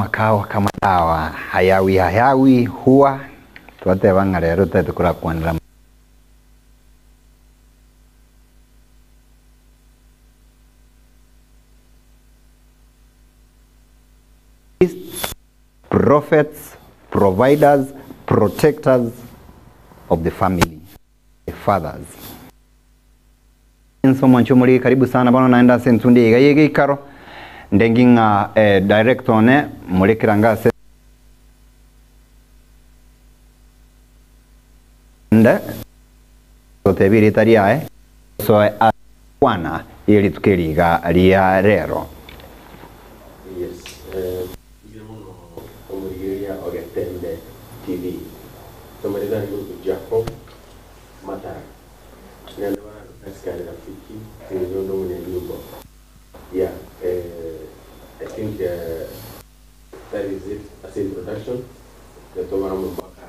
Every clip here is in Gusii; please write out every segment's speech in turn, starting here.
Makawa kama dawa hayawi hayawi huwa twateba ng'a rero totagete korakwanera Prophets, providers, protectors of the family, the fathers. Ense omonche omorigi karibu sana bono naende ase entunde eye iga y'egeikaro ndengi ng'a eh, director one more keranga ase nde gotebia erieta riaye soe ase kwana ye rituko eri iga ria rero. Yes, eh, mbuya mono omorigereria o Getembe TV. Tomarete are korokwa Jacob Matara. Naende barandete asikari Rafiki, inche onde omonyanyimbo. Yeah, eh, I think eh, that is it ase introduction. Tiga tobare amo mpaka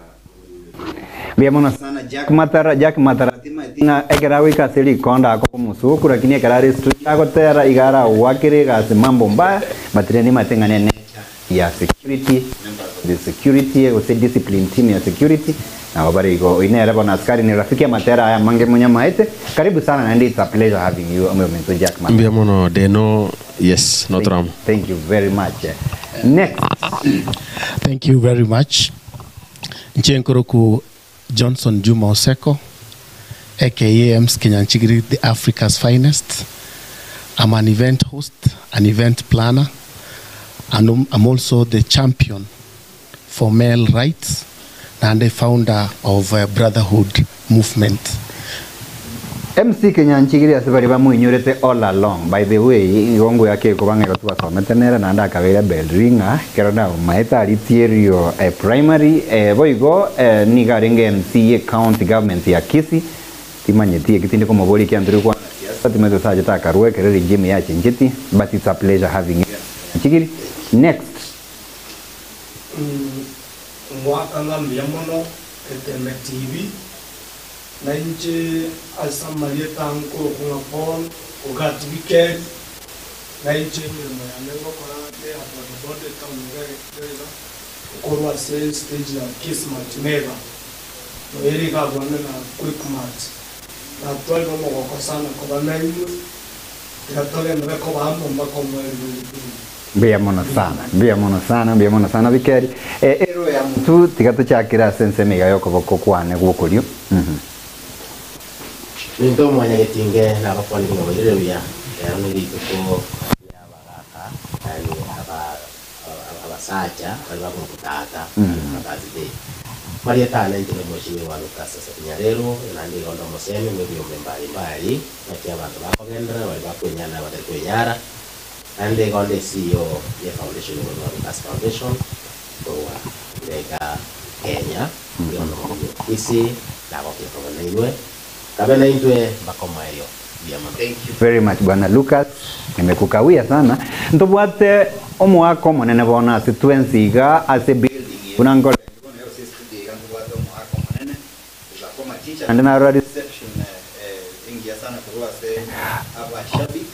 omorigereria. Mbuya mono sana Jack Matara, Jack Matara timaeti ng'a ekero agoika ase rikonda akoba omosuku lakini ekero are studio agotera iga aragwakere egasi mambo mbaya but rende nimanyete ng'a ne nature ya security, members of the security gose discipline team ya security nabo bare igo. Oyio nere bono askari ni rafiki amatera aya amange monyamaete. Karibu sana naende it's a pleasure having you omominto Jack Matara. Mbuya mono Deno, yes Thank, notoramo. thank you very much. Next. Thank you very much. Inche nkoroku Johnson Juma Oseko, aka Ems Kenyanchigiri, the Africa's finest. I'm an event host, an event planner, and I'm also the champion for male rights naende founder of Brotherhood Movement. MC Kenyanchigiri ase baria bamoinyorete all along. By the way, igo ngoyake ekoba ng'a igo twasomete nere naende akabeire bell ringer ekero namomaete aria Tierio Primary. Boigo nigo arenge MC ye county government ya Kisii. Timanyeti eki tindi komoboria ekiagera tori gokwana siasa, timanyeti gose achete akarua ekero regime yachencheti but it's a pleasure having you MC Kenyanchigiri. Next. Ngoaka ng'a mbuya mono Getembe TV. Na inche ase amarieta nkorokwa ng'a Paul Ogati Bikeri, na inche emeremo yane ngokora neya bodaboda etown iga iga, nkorwa ase estage ya Kismart Mega, noyo ere iga abwane na Quickmart. Natwarire omogoko sana koba nainwe, tiga togenderere koba amo mpaka omoerio bwe rituko eri. Mbuya mono sana, mbuya mono sana, mbuya mono sana Bikeri. Eh, ero ya motu tiga tochakere ase ensemo iga y'okoboko kwane gw'okorio. Mhm. Ninto mwanyagetinge nabakwanire ng'a boirire buya, rero nerituko ri'abagaka, yaani aba abasacha baria bakorokwa tata, yaani Father's Day. Marieta ane inche nomweshimiwa Lucas Sasaki Nyareru, naende igo onde omosemi bw'ebiombe mbari mbari, naki abanto bakogenderera, baria bakwenyara na abatari kwenyara. Naende igo onde CEO ye foundation ekorokwa Lucas Foundation korwa iga Kenya, igo onde omomenyi o Kisii, nagokire koba nainwe, kabe naintwe mpaka omoerio. Mbuya mono. Thank you very much bwana Lucas, nimekukawia sana. Ntobwate omoaka omonene bono ase twensi iga ase building eye buna nkore bono iga gose estudio iga ntobwate omoaka omonene is a former teacher naende narora reception engiya sana korwa ase abashabik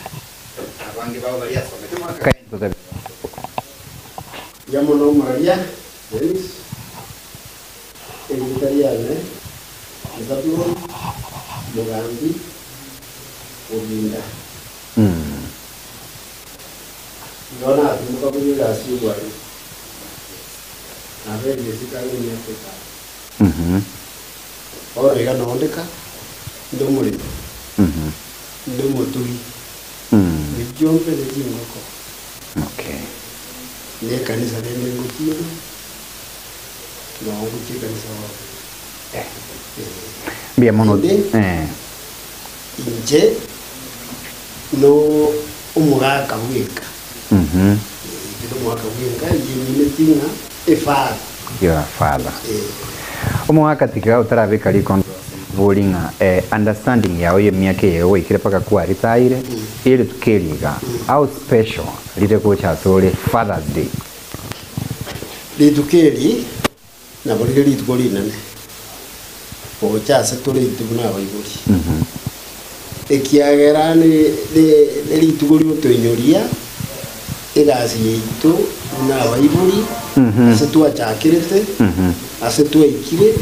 Abange babo baria asomete mwaka kaini totabe abanto. Mbuya mono omoraria Dennis, erieta riane ni Zabulon Mogambi Obinda. Igo natimoka buna egasi y'obwarimu, nabeire isiko ang'e emiaka etano. Bono iga nondeka, inde omoremi, inde omotugi. Ne chiombe ne chingoko. Okay. Ne ekanisa rende ngochia noo ngochia ekanisa bono. Eh. Mbuya mono. Inde Eh. inche no omogaka bweka. Inche nomogaka bwenka eyio emineti ng'a efather. Your father. Eh. Omogaka tiga otarabeka rikondo Bori ng'a understanding yao y'emiaka eye gwaikire mpaka kwaritayire, erituko eri iga, how special rire gocha ase ore Father's Day? Rituko eri nabo rire rituko rinene gocha ase tore intwe buna abaibori, ekiagera nerituko rigotoinyoria egasi yaito. Buna abaibori, ase twachakerete, ase twaikire,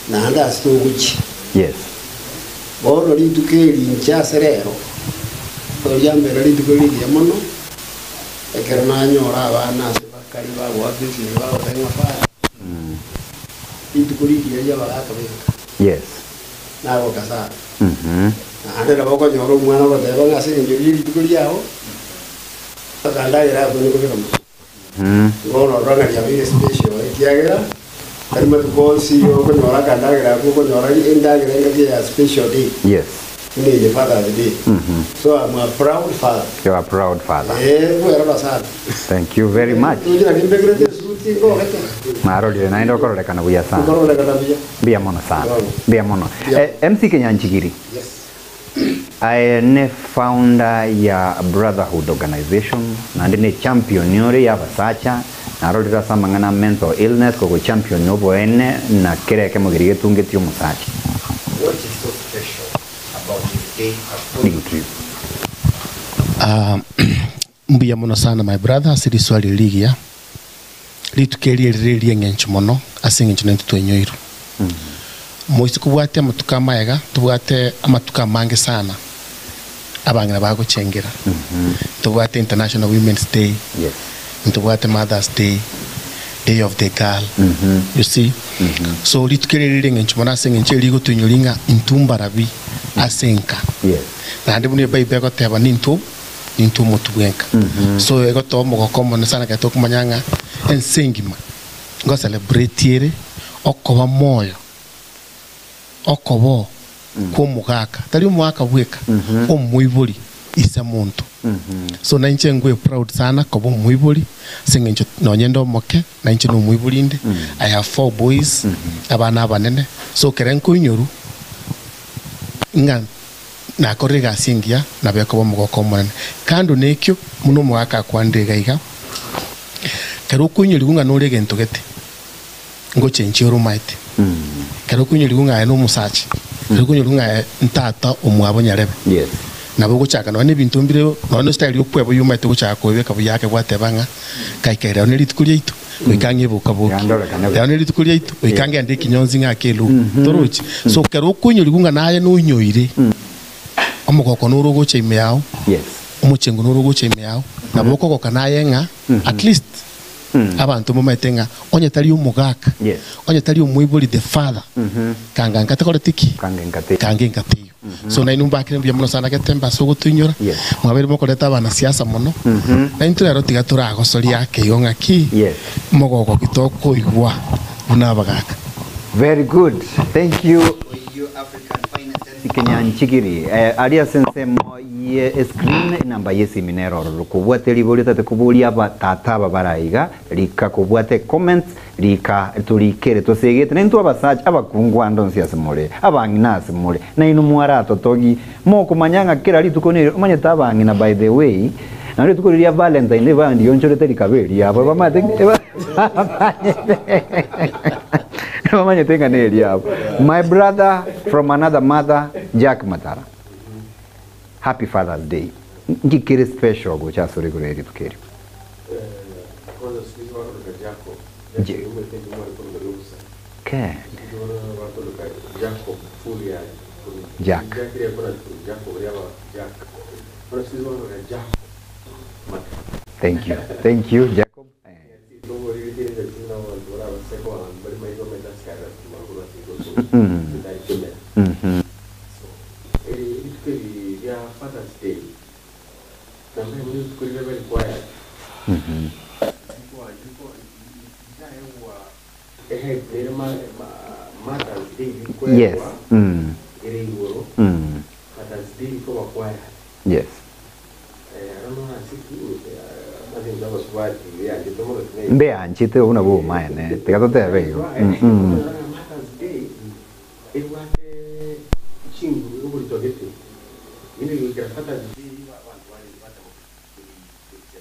naende ase togochia. Yes. Bono rituko eri inche ase rero, riambera rituko rigiya mono, ekero nanyora abana ase bakare bagoaka esimi bagoteba ng'a Father, rituko rigiya ri'abagaka benka. Yes. Nagoka sana. Naende nabo okonyora omwana ogoteba ng'a ase eng'encho riria rituko riao, mpaka ndagera akwo nikobeka motwe. Bono rora ng'a riabeire special ekiagera tari matuko onsi okonyora akandagera akwo okonyora endagera engaki ya special day. Yes. Buna eye Father's Day. So I'm a proud father. You are a proud father. Eh, bwerora sana. Thank you very much. Tochi naki mbekerete esuti ngogete. Narorire naende okororekana buya sana. Okororekana buya. Mbuya mono sana. Bono. Mbuya mono. Mbuya. Eh, MC Kenyanchigiri. Yes. Aye ne founder ya Brotherhood Organization naende ne champion ore ya abasacha narorire ase amang'ana a mental illness kogo champion oboene na kera ekemo keria getungetie omosacha. What is so special about this day according to you? Ah, mbuya mono sana my brother ase riswali eri rigiya. Rituko eri erire eri'eng'encho mono ase eng'encho naintwe twainyoirwe. Moise kobwate amatuko amaega, tobwate amatuko amange sana abang'ina bagochengera. Ntobwate International Women's Day, Yes. ntobwate Mother's Day, Day of the Girl, you see. So rituko eri rire eng'encho mono ase eng'encho eri rigotoinyoria ng'a intwe mbarabi ase enka. Yes. Naende buna ebible egoteba nintwe Nintwe omotwe bwenka. So egotoa omogoko omonene sana ekero tokomanya ng'a ense engima ngo celebrate ere okoba moyo, okoboo kwa omogaka, tari omogaka bweka, omoibori ise monto. So nainche ngwe proud sana koba omoibori ase eng'encho nonye nde omoke nainche na omoibori inde, I have four boys, abana abanene, so ekere nkoinyorwa ng'a Nakorire egasi engiya, nabo ekoba omogoko omonene. Kando nekio, buna omogaka akwanire iga iga, Ekero okoinyorigwa ng'a nore egento gete, ngochenchia ore omaete. Ekero okoinyorigwa ng'a aye nomosacha, ekero okoinyorigwa ng'a aye ntata omwabo nyarebe, Yes. nabo ogochaka nonya na ebinto mbire, nonya na estyle yokweboyia omaete gochaka koebeka buya ake gwateba ng'a gaika rero nerituko riaito, goika ang'e eboka-boki. Yandorekane buya. Rero nerituko riaito, goika ngende ekinyonsi ng'ake elubu. Torochi? So ekero okoinyorigwa ng'a naye noinyoire, omogoko noro ogocha ime yao, Yes. omochengo noro ogocha ime yao, nabo okogoka naye ng'a at least abanto mbamaete ng'a onye tari omogaka, Yes. onye tari omoibori the father, kanga nkatekoreti ki? Kange nkateiyo. Kange nkateiyo. So nainwe mbakire mbuya mono sana Getembe ase ogotoinyora, Yes. mwabeire mokoreta abanasiasa mono, na intwe rero tiga toragosoria ake igo ng'aki Yes. mogoko ki tokoigwa buna abagaka. Very good. Thank you. Oyio African Finest MC Kenyanchigiri. Eh, aria ase ensemo ye escreen enamba yesimi nero ororo. Kobwate riborio otagete koboria aba tata aba bare aiga, rika kobwate comments Rika torikere tosegete, naintwe abasacha abakungu ande onsi ase more, abang'ina ase more, nainwe mwaratotogie. Mokomanya ng'a kera rituko neri omanyete abang'ina by the way, naende rituko riria Valentine Day bandionchorete rikaba eriabo, bamanyete bamanyete ng'a neriabo. My brother from another mother, Jack Matara, happy Father's Day. Nki kere special gocha asore igoro ye rituko erio? Kwanza siku hizi bakoroka Jacob. Jacob Je- omwete ekemo are koroka Yobusa. Ke. Siku hizi bono bakoroka Jacob full yaye. Jack. Jack riria kona Jacob riaba Jack. Bono siku hizi bakoroka Jacob Mata. Thank you. Thank you, Jacob. Mhm. Rituko eri ria Father's Day Namba emo rituko riria bari quiet. Ehe nere Mother's Day Yes. rikoegwa ere igoro Father's Day rikoba quiet. Yes. I don't know ase ki ase eng'encho abasubati beanchete mono tinaigwa. Mbeanchete obwo nabwo obomaene tiga totebe igo. Mother's Day ebwate chinguru oborito gete. Rende goikera Father's Day nigo abanto barenge bateba kochia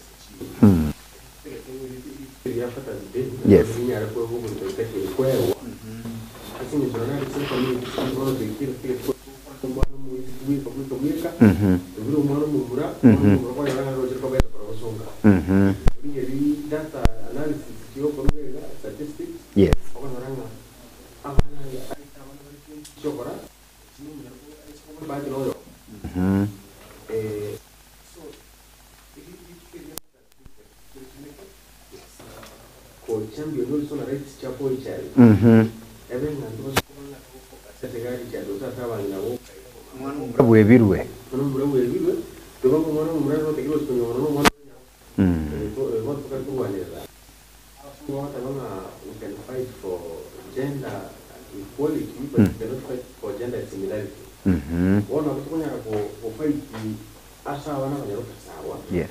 ria Father's Day Yes. ninyare koegwa oborito gete koegwa. Ase eng'encho nonye ase ecommunity bono toikire toigete omwana omoiseke bweka bweka bweka tobure omwana omomura, omwana omomura kwanyora ng'a roche rikobeta korwa gosonga. Rigereria that's a Go champion also na rights chia boy child. Ebe ng'a ntobasa koba ng'a togofocus ase girl child gose ase abang'ina boka iga bo mama. Omwana omomura bwebirwe. Omwana omomura bwebirwe, toba ng'a omwana omomura nere otakeire gose konyora na omwana ore nyaroka. Bono tokare korwanerera. Abasongo bagoteba ng'a we can fight for gender equality but we cannot fight for gender similarity. Bono nabo tokonyara go fight ase abana abanyaroka sawa. Yes.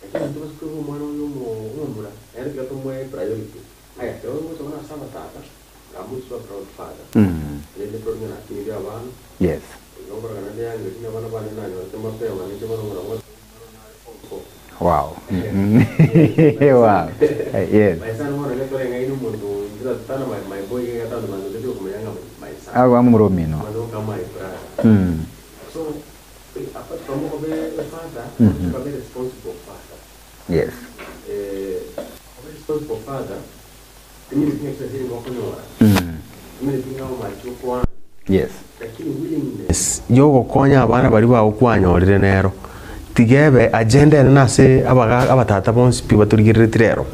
Lakini intwe base koigwa omwana oyo omomura, nere tiga tomoe priority. Aya, ekero ogocha bono ase abatata, I'm also a proud father. Naende proud ng'a nakinirie abana. Yes. Igo nkorora naende yangeria ng'a abana bane nanyorete mapema ninche bono ng'ora gocha omwana one are form four. Wow. Yes. Wow. Yes. My son bono nigo toreng'aini omonto intwe tana my my boy iga iga tano banto tari komanya ng'a my son. Agwo amomura omino. Manye goka my brother. So Apart from okoba a father, okoba a responsible father. Yes. Okoba a responsible father, timineti ng'a chibesa nigo okonyora, timineti ng'a omache okwana. Yes. Lakini willingness yogokonya abana baria bago kwanyorire nero, tiga ebe agenda enene ase abaga abatata bonsi pi batorigereretie rero.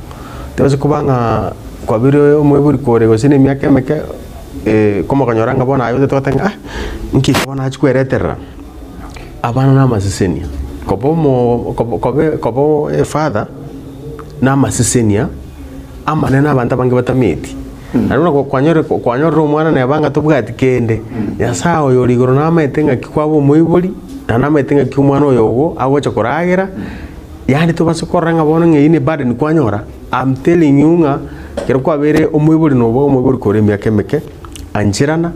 Tebasa koba ng'a kwabeire omoibori kore gose na emiaka emeke komokonyora ng'a bono aye otagete goteba ng'a ah, nki bono nachia kwereterera. Abana namasesenia, koba omo koba koba koba efather namasesenia amanene abanto abange batameti. Naende buna kwanyore kwanyorire omwana neba ng'a tobwati kende, Nyasaye oyo ore igoro namaete ng'aki kwaba omoibori, naende namaete ng'aki omwana oyo ogo agocha koragera, yaani tobase korora ng'a bono ng'a eyio ne burden kwanyora, I'm telling you ng'a ekero kwabeire omoibori noba omoibori kore emiaka emeke, ancherana,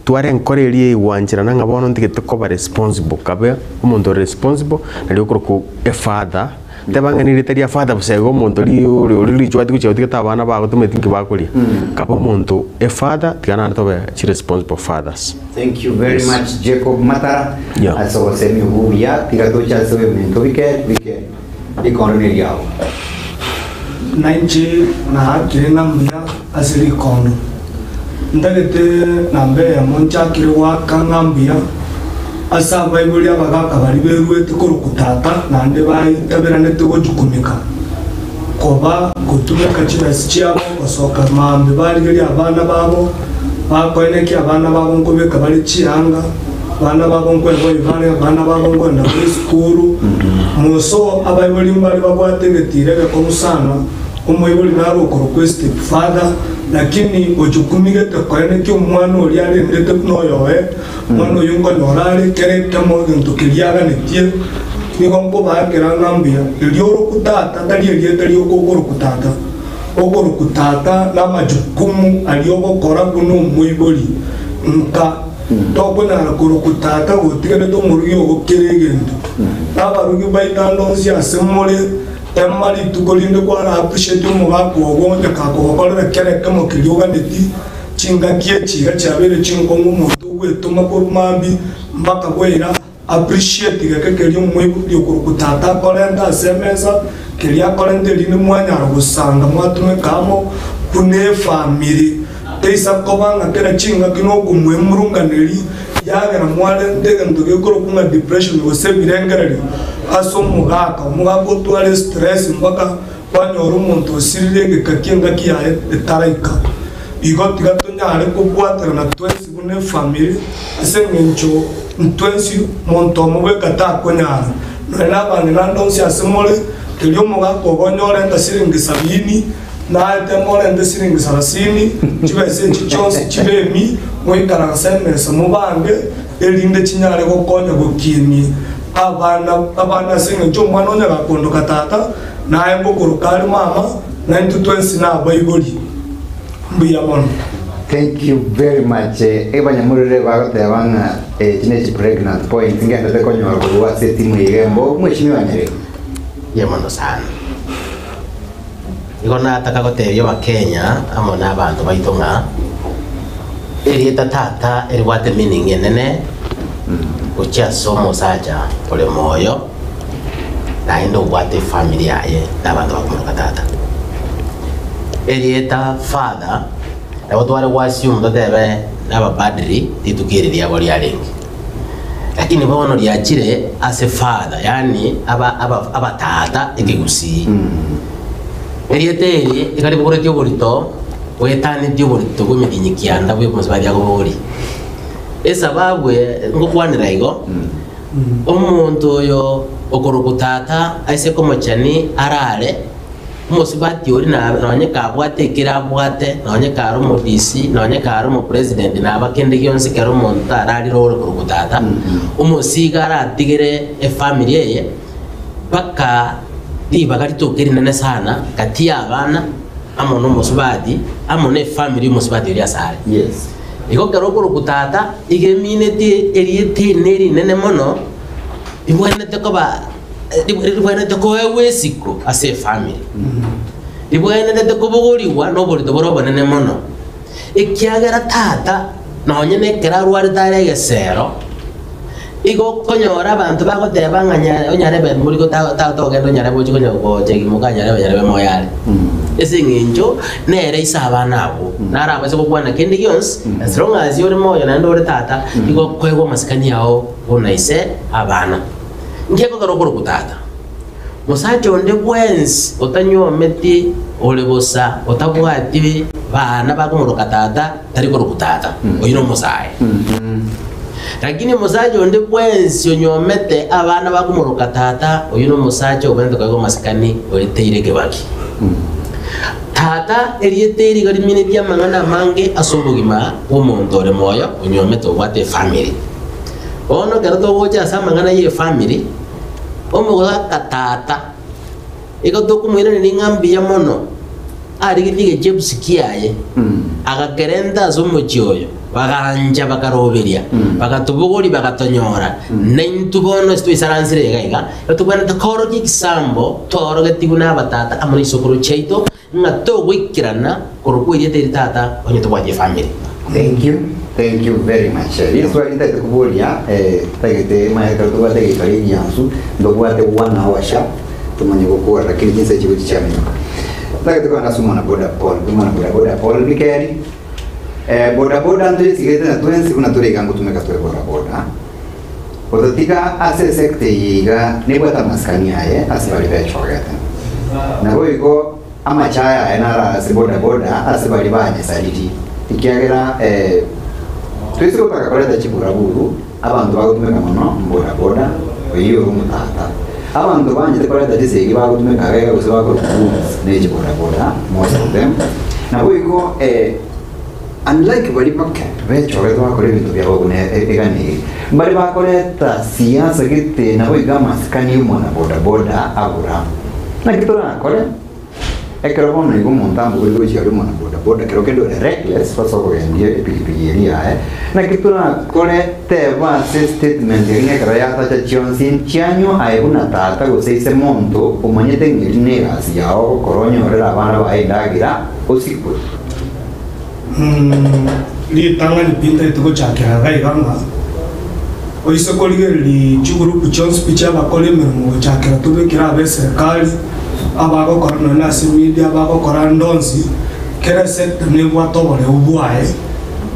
tware enkoro eria eigwancherana ng'a bono ntigete koba responsible, kabe omonto ore responsible, nario okorokwa efather, teba ng'a nerieta ria father bosa igo omonto ri ori ori richwati gochia gotigete abana bago tomanyeti nki bakoria, kabe omonto efather, tiga naende tobe chiresponsible fathers. Thank you very Yes. much Jacob Matara Yeah. ase ogosemia obwo obuya tiga toche ase oyominto bike bike rikondo neriao. Nainche naakire ng'a mbuya ase rikondo. Ntagete namba eyemo nchakire goaka ng'a mbuya ase abaibori abagaaka baria beruete korokwa tata naende baitaberanete gojukumika koba gotumeka chibesa chiabo gosoka mambia barigerie abana babo bakoenekia abana babo nkobeka bare chianga abana babo nkweboyia bare abana babo nkoenda bare esukuru moso abaibori mbare babwate egetiro egekong'u sana. Omoibori nare okorokwa step father, lakini ochukumigete koenekia omwana oria arendete buna oyoye, omwana oyio nkonyora are kera ekemo egento keria aganetie, nigo nkobaakera ng'a mbuya. Erio orokwe tata tari erieta rioka okorokwa tata, okorokwa tata namajukumu aria ogokora buna omoibori nka tokonyara korokwa tata gotiganete omorugi ogo kera egento. Nabarugi baito ande onsi ase more. Tema rituko rinde kwara appreciate omogaka ogo onye kakogokorera kera ekemo keria oganeti, chingaki echi iga chiabeire chinkong'u omonto ogwetoma korwa mambia mpaka bwaira, appreciate geke keria omoibori okorokwa tata akorenta ase emesa, keria akorenta erinde mwanyara gosanga mwatumeka amo buna efamiri. Teisa koba ng'a kera chingaki nokomoemurunganeria, yagera mwarente egento gekorokwa ng'a depression gose ebirengererio ase omogaka. Omogaka otware estress mpaka kwanyora omonto osirire egeka ki'engaki yaye etaraika. Igo tiga tonyare kobwaterana twensi buna efamiri ase eng'encho ntwensi monto omo bweka takonyara. Nonya nabang'ina ande onsi ase more, keria omogaka obo onyorenta siringi sabini, Naete morente siringi sarasini, chibesa echi chionsi chibe emi, moikaranse emesa mobange, erinde chinyare gokonya gokinia abana abana ase engencho omwana onye gakondoka tata, naye ngokoroka are mama, na intwe twensi nabaibori. Mbuya mono. Thank you very much. Ebanyamurire bagoteba ng'a echi ne chi pregnant points ngendete konyora korwa ase etimu eye iga embogo. Mheshimiwa Nyerere. Mbuya mono sana. Igo nataka gotebia Abakenya amo nabanto baito ng'a erieta tata eribwate meaning enene gochia ase omosacha ore moyo naende obwate efamiri yaye na abanto bakomoroka tata. Erieta father nabo tware go assume totebe nabapadri rituko eri riabo riarenge. Lakini bono riachire ase father, yaani aba aba abatata ekegusii. Erieta eri iga ribogoretie oborito bwetanetie oborito bw'emetienyi kianda bw'omosubati akobogoria. Esababu ngokwanera igo, omonto oyo okorokwa tata aise komochani arare, omosubati oria na nonye kabwate ekere abwate, nonye kare omodisi, nonye kare omopresident, naba kende gionsi kero omonto ararire ore korokwa tata, omosigo aratigere efamiri eye, mpaka ribaga ritoke rinene sana gati y'abana amo nomosubati amo nefamiri y'omosubati oria asare. Yes. Igo ekero okorokwa tata, iga eminetie erieta eri nerinene mono, ribwenerete koba ribwenerete koegwa esiko ase efamiri. Ribwenerete kobogorigwa noborito bore obonene mono, ekiagera tata nonye nekero arwarete are egesero, Igo okonyora abanto bagoteba ng'a nya- onyarebe morigo ta- ta- togenda onyarebe ochie konya gochegi moka nyarebe nyarebe moyo are. Ase eng'encho nere ise abana abwo, narabase gokwana kende gionsi, as long as ore moyo naende ore tata, igo okoegwa amasikani ao buna ise abana. Nki ekogera okorokwa tata? Mosacha onde bwensi otanyuometi ore bosa otabwati bana bakomoroka tata tari korokwa tata, oyio nomosae. Lakini omosacha onde bwensi onyuomete abana bakomoroka tata, oyio nomosacha obwenerete koegwa amasikani ore teire ekebaki. Tata, erieta eri iga riminetie amang'ana amange ase obogima bw'omonto ore moyo onyuomete obwate efamiri. Bono ekero togocha ase amang'ana y'efamiri, Omogaka tata, igo tokomoiraneria ng'a mbuya mono, arigetie egechebusi kiaye, agakerenta ase omochie oyo, bagancha bakaroberia, bagatobogoria bagatonyora, naintwe bono ase twaisaransire iga iga, igo tobwenerete koorokia egesambo twaorogetigwe nabatata amo ne chisokoro chiaito, ng'a togoikerana korwa kw'erieta eri tata onye tobwati efamiri. Thank you, thank you very much. Riswali ntagete koboria, eh, ntagete maya ekero tobwate egeikaro egiansu, ntobwate one hour sharp, tomanye gokora lakini chinsa echi gochi chiaminyoka. Ntagete kogenda ase omwana boda Paul, omwana boda boda Paul Bikeri. Eh, boda boda ntoyesigete na twensi buna tore iga ngotumeka tore boda boda. Gotatiga ase esecta eye iga nebwate amasikani aye ase baria bechogete. Naboigo amachaya aye naro ase boda boda ase baria banyesariri, ekiagera twese gotaka koreta chiburaburu abanto bagotumeka mono mboda boda oyio ore omotata. Abanto banchete koreta chisegi bagotumeka iga iga gose bakorwa goods ne chiboda boda most of them. Naboigo Unlike baria bake bechorete bakora ebinto biabo buna eganiri, mbare bakoreta siasa gete naboigo amasikani y'omwana boda boda abura. Naki torakore ekero bono igo omonto ambogorie gochia aria omwana boda boda kero kende ore reckless ase okogendia epigipigi eria yaye, naki torakore teba ase statement eria ng'a ekero yatacha chionsi nchianywa aye buna tata gose ise monto omanyete ng'a eri negasi yao ogokora onyorere abana baye endagera osikwe. Ritang'ani pi ntaete gochakera iga iga ng'a oise korigereria chigurupu chionsi pi chi'abakori emeremo gochakera tobekere abe eserikari, abagokora nonya ase media, abagokora ande onsi, kera esector nebwate oboreu bwaye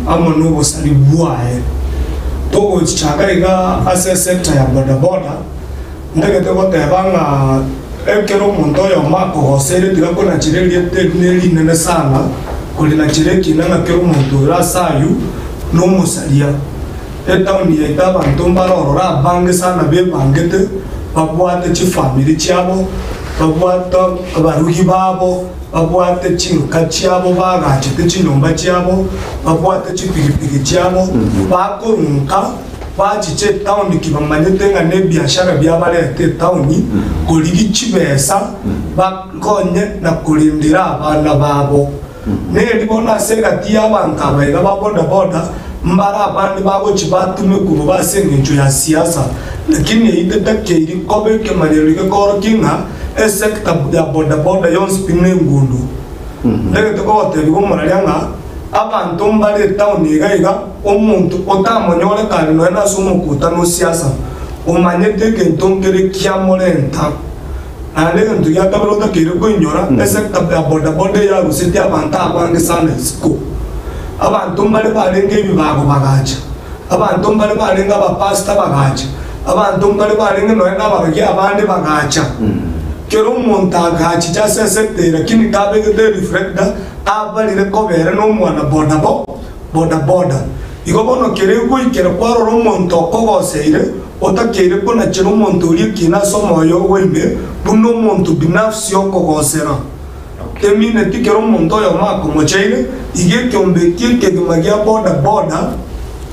amo na obosari bwaye. Togochichaka iga ase esector ya bodaboda, Ntagete goteba ng'a ekero omonto oyomo akogoseire tiga konachera erieta eri nerinene sana korinachera ekina ng'a kera omonto ore ase ayio nomosaria. Etaoni yaito abanto mbare ororo abange sana bebangete babwate chifamiri chiabo, babwate abarugi babo, babwate chinka chiabo baagachete chinyomba chiabo, babwate chipigipigi chiabo, bakorunka. Bachiche etaoni ki bamanyete ng'a nebiashara biabarete etaoni korigia chibesa bakonye na korendera abana babo. Neri bono ase egati y'abanto aba iga ba boda boda mbare abande bagochia batumekwa bobe ase engencho ya siasa, lakini eyio tetakeiri koba ekemanyererio gekoorokia ng'a esector ya boda boda yonsi pi nengundu. Ntagete kogotebia omoraria ng'a abanto mbare etaoni iga iga, omonto otamonyorekane nonya nase omokutano o siasa, omanyete egento nkere kiamorenta. Naende egento gia kabere otakeire koinyora, esector ya bodaboda eyarusetie abanto abange sana isiko. Abanto mbare barenge ebibago bagacha, abanto mbare barenge abapastor bagacha, abanto mbare barenge nonya nabarogi abande bagacha. Kera omonto agachicha ase esete lakini tabegete ereflector abarire koba ere nomwana boda boda boda. Igo bono kera egoikera kwarora omonto okogoseire otakeire konachera omonto oria ekiina ase omoyo ogo ime buna omonto binafsi okogosera. Temineti kera omonto oyomo akomocheire, igo ekeombe ekio ekegima gia boda boda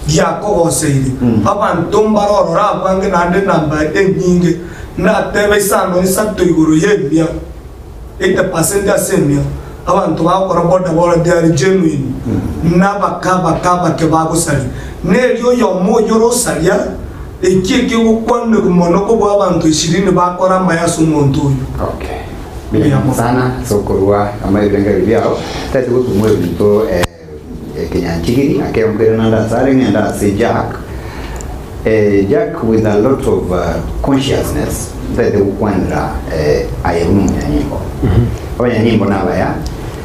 giakogoseire. Abanto mbarorore abange naende enamba enyinge. Natebe isano isato igoro y'emia, 80% ase emia, abanto bagokora boda boda they are genuine, nabake abake abake bagosaria. Neri oyomo oyio orosaria, eki ekegokwanerwa mono kobua abanto ishirini bakora amaya ase omonto oyio. Okay. Mbuya mono sana ase okorua ama ebirengererio biao. Tari gotumwa ebinto eh, ekenyanchigiri ake nkoirana naende ase are ng'ende ase Jack. Eh, Jack with a lot of consciousness ntaete gokwanera eh, aye buna omonyanyimbo. Abanyanyimbo nabaya,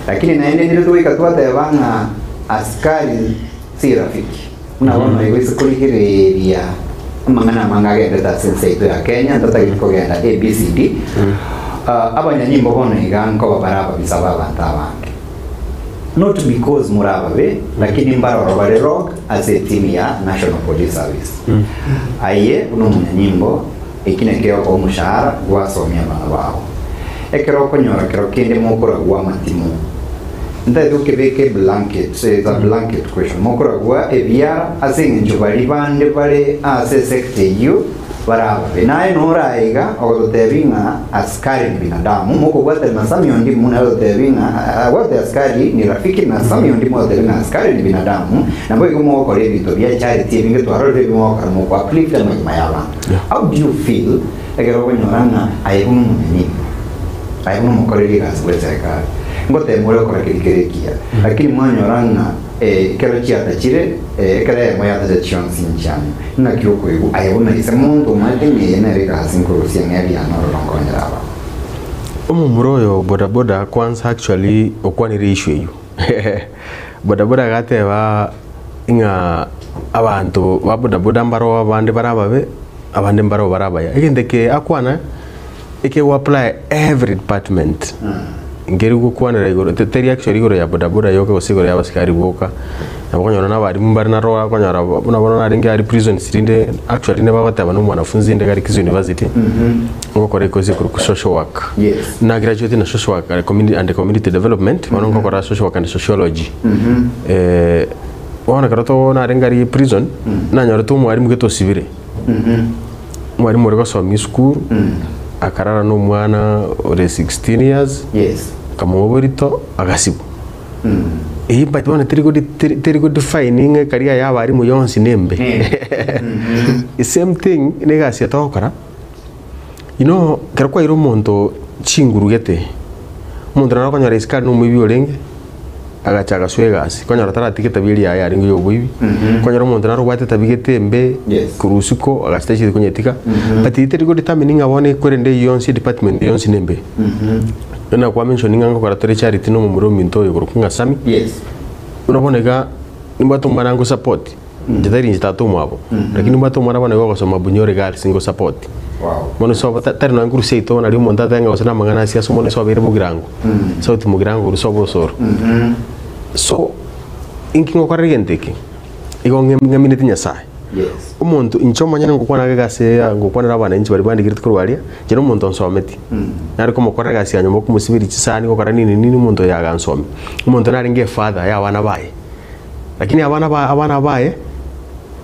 lakini naende ndire togoika twateba ng'a askari si rafiki. Buna bono igo ase korigereria amang'ana amange agendete ase ense yaito ya Kenya ntatageti kogenda ABCD. Ah, abanyanyimbo bono iga nkoba bare ababisa b'abanto abange. Not because more ababe, lakini mbaroro bare rogue ase etimu ya National Police Service. Aye buna omonyanyimbo, eki nakio okoa omoshahara gwasomia abana bao. Ekero okonyora kero kende mokoragwa amatimo, ntagete gokebeka eblanket, it's a blanket question, mokoragwa ebiara ase eng'encho baria bande bare ase esector eyio bare ababe. Naye nore aye iga ogototebia ng'a askari ni binadamu, mokobwatana na Sammy Ondimu nere ogotebi ng'a agwate askari ni rafiki na Sammy Ondimu ogotebi ng'a askari ni binadamu, naboigo mogokora ebinto bia charity ebinge twarorire ebi mogokora moko uplift amagima y'abanto. How do you feel ekero okonyora ng'a aye buna omonyanyimbo, aye buna omokoreri egasi bw'eserekari, ngotema ore gokora keria kere ekiya, lakini mwanyora ng'a ekero chiatachire, ekero eyemo yatacha chionsi nchianyu. Naki okoigwa aye buna ise monto omanyete ng'a eye nere egasi nkorusia ng'a ebiana ororo nkonyera aba? Omomura oyo bodaboda kwanza actually okwanire issue eywo. Bodaboda agateba ng'a abanto ba bodaboda mbaroo abande bare ababe, abande mbaroo bare abaya. Egento eke akwana ekego apply every department. Nkeri gokwanera igoro teri actually igoro ya bodaboda yoka gose igoro ya abasikari boka, nabo okonyora na abalimu mbare naro okonyora buna bono narenge aria prisons rinde actually nigo bagoteba na omwanafunzi inde iga Kisii University, ngokora ekosi ekorokwa social work. Yes. Na graduate na social work and community and community development, bono ngokora social work and sociology. Bono ekero to narenge aria prison, nanyorete omwalimu gete osibire. Omwalimu ore gosomia esukuru, akarara na omwana ore 16 years, Yes. akamoa oborito, agasibwa. Eyio but bono teri godi teri teri godefine ng'a ekaria ya abalimu yonsi nembe. The same thing na egasi eye togokora, you know ekero kwaeire omonto chinguru gete, omonto naro okonyora isiko aria na omoibi orenge. Agacha agasoa egasi, konyora taratiga etabia eria yaye yarenge ya oboibi, konyora omonto naro obwate etabia gete embe Yes. korwa isiko agacha tacheti konyetiga, but teri go determine ng'a bono ekorende eyio yonsi edepartment yonsi nembe. Buna kwa mention ng'a ngokora tore charity na omomura ominto oyo okorokwa ng'a Sammy, Yes. buna bono iga nimbwate omwana ngo support, inche tari inche tata omwabo, lakini nimbwate omwana bono iga ogosoma Bunyore Girls ngo support. Wow. Bono sobo tari nonye korwa seito nario omonto atebe ng'a gose namang'ana asia ase omonto sobeire bogirango. Sauti mogirango korwa sobo osoro. So, inki ngokorera egento eke? Igo ng'e- ng'amineti Nyasaye. Yes. Omonto inche omonyene ngokwana iga ase ngokwanera abananchi baria bandigereti korwa aria, inche na omonto nsometi. Nare komokorera egasi ya nyomba komosiberia chisani gokora nini nini omonto oyo agansomia. Omonto narenge efather ya abana baye. Lakini abana ba abana baye,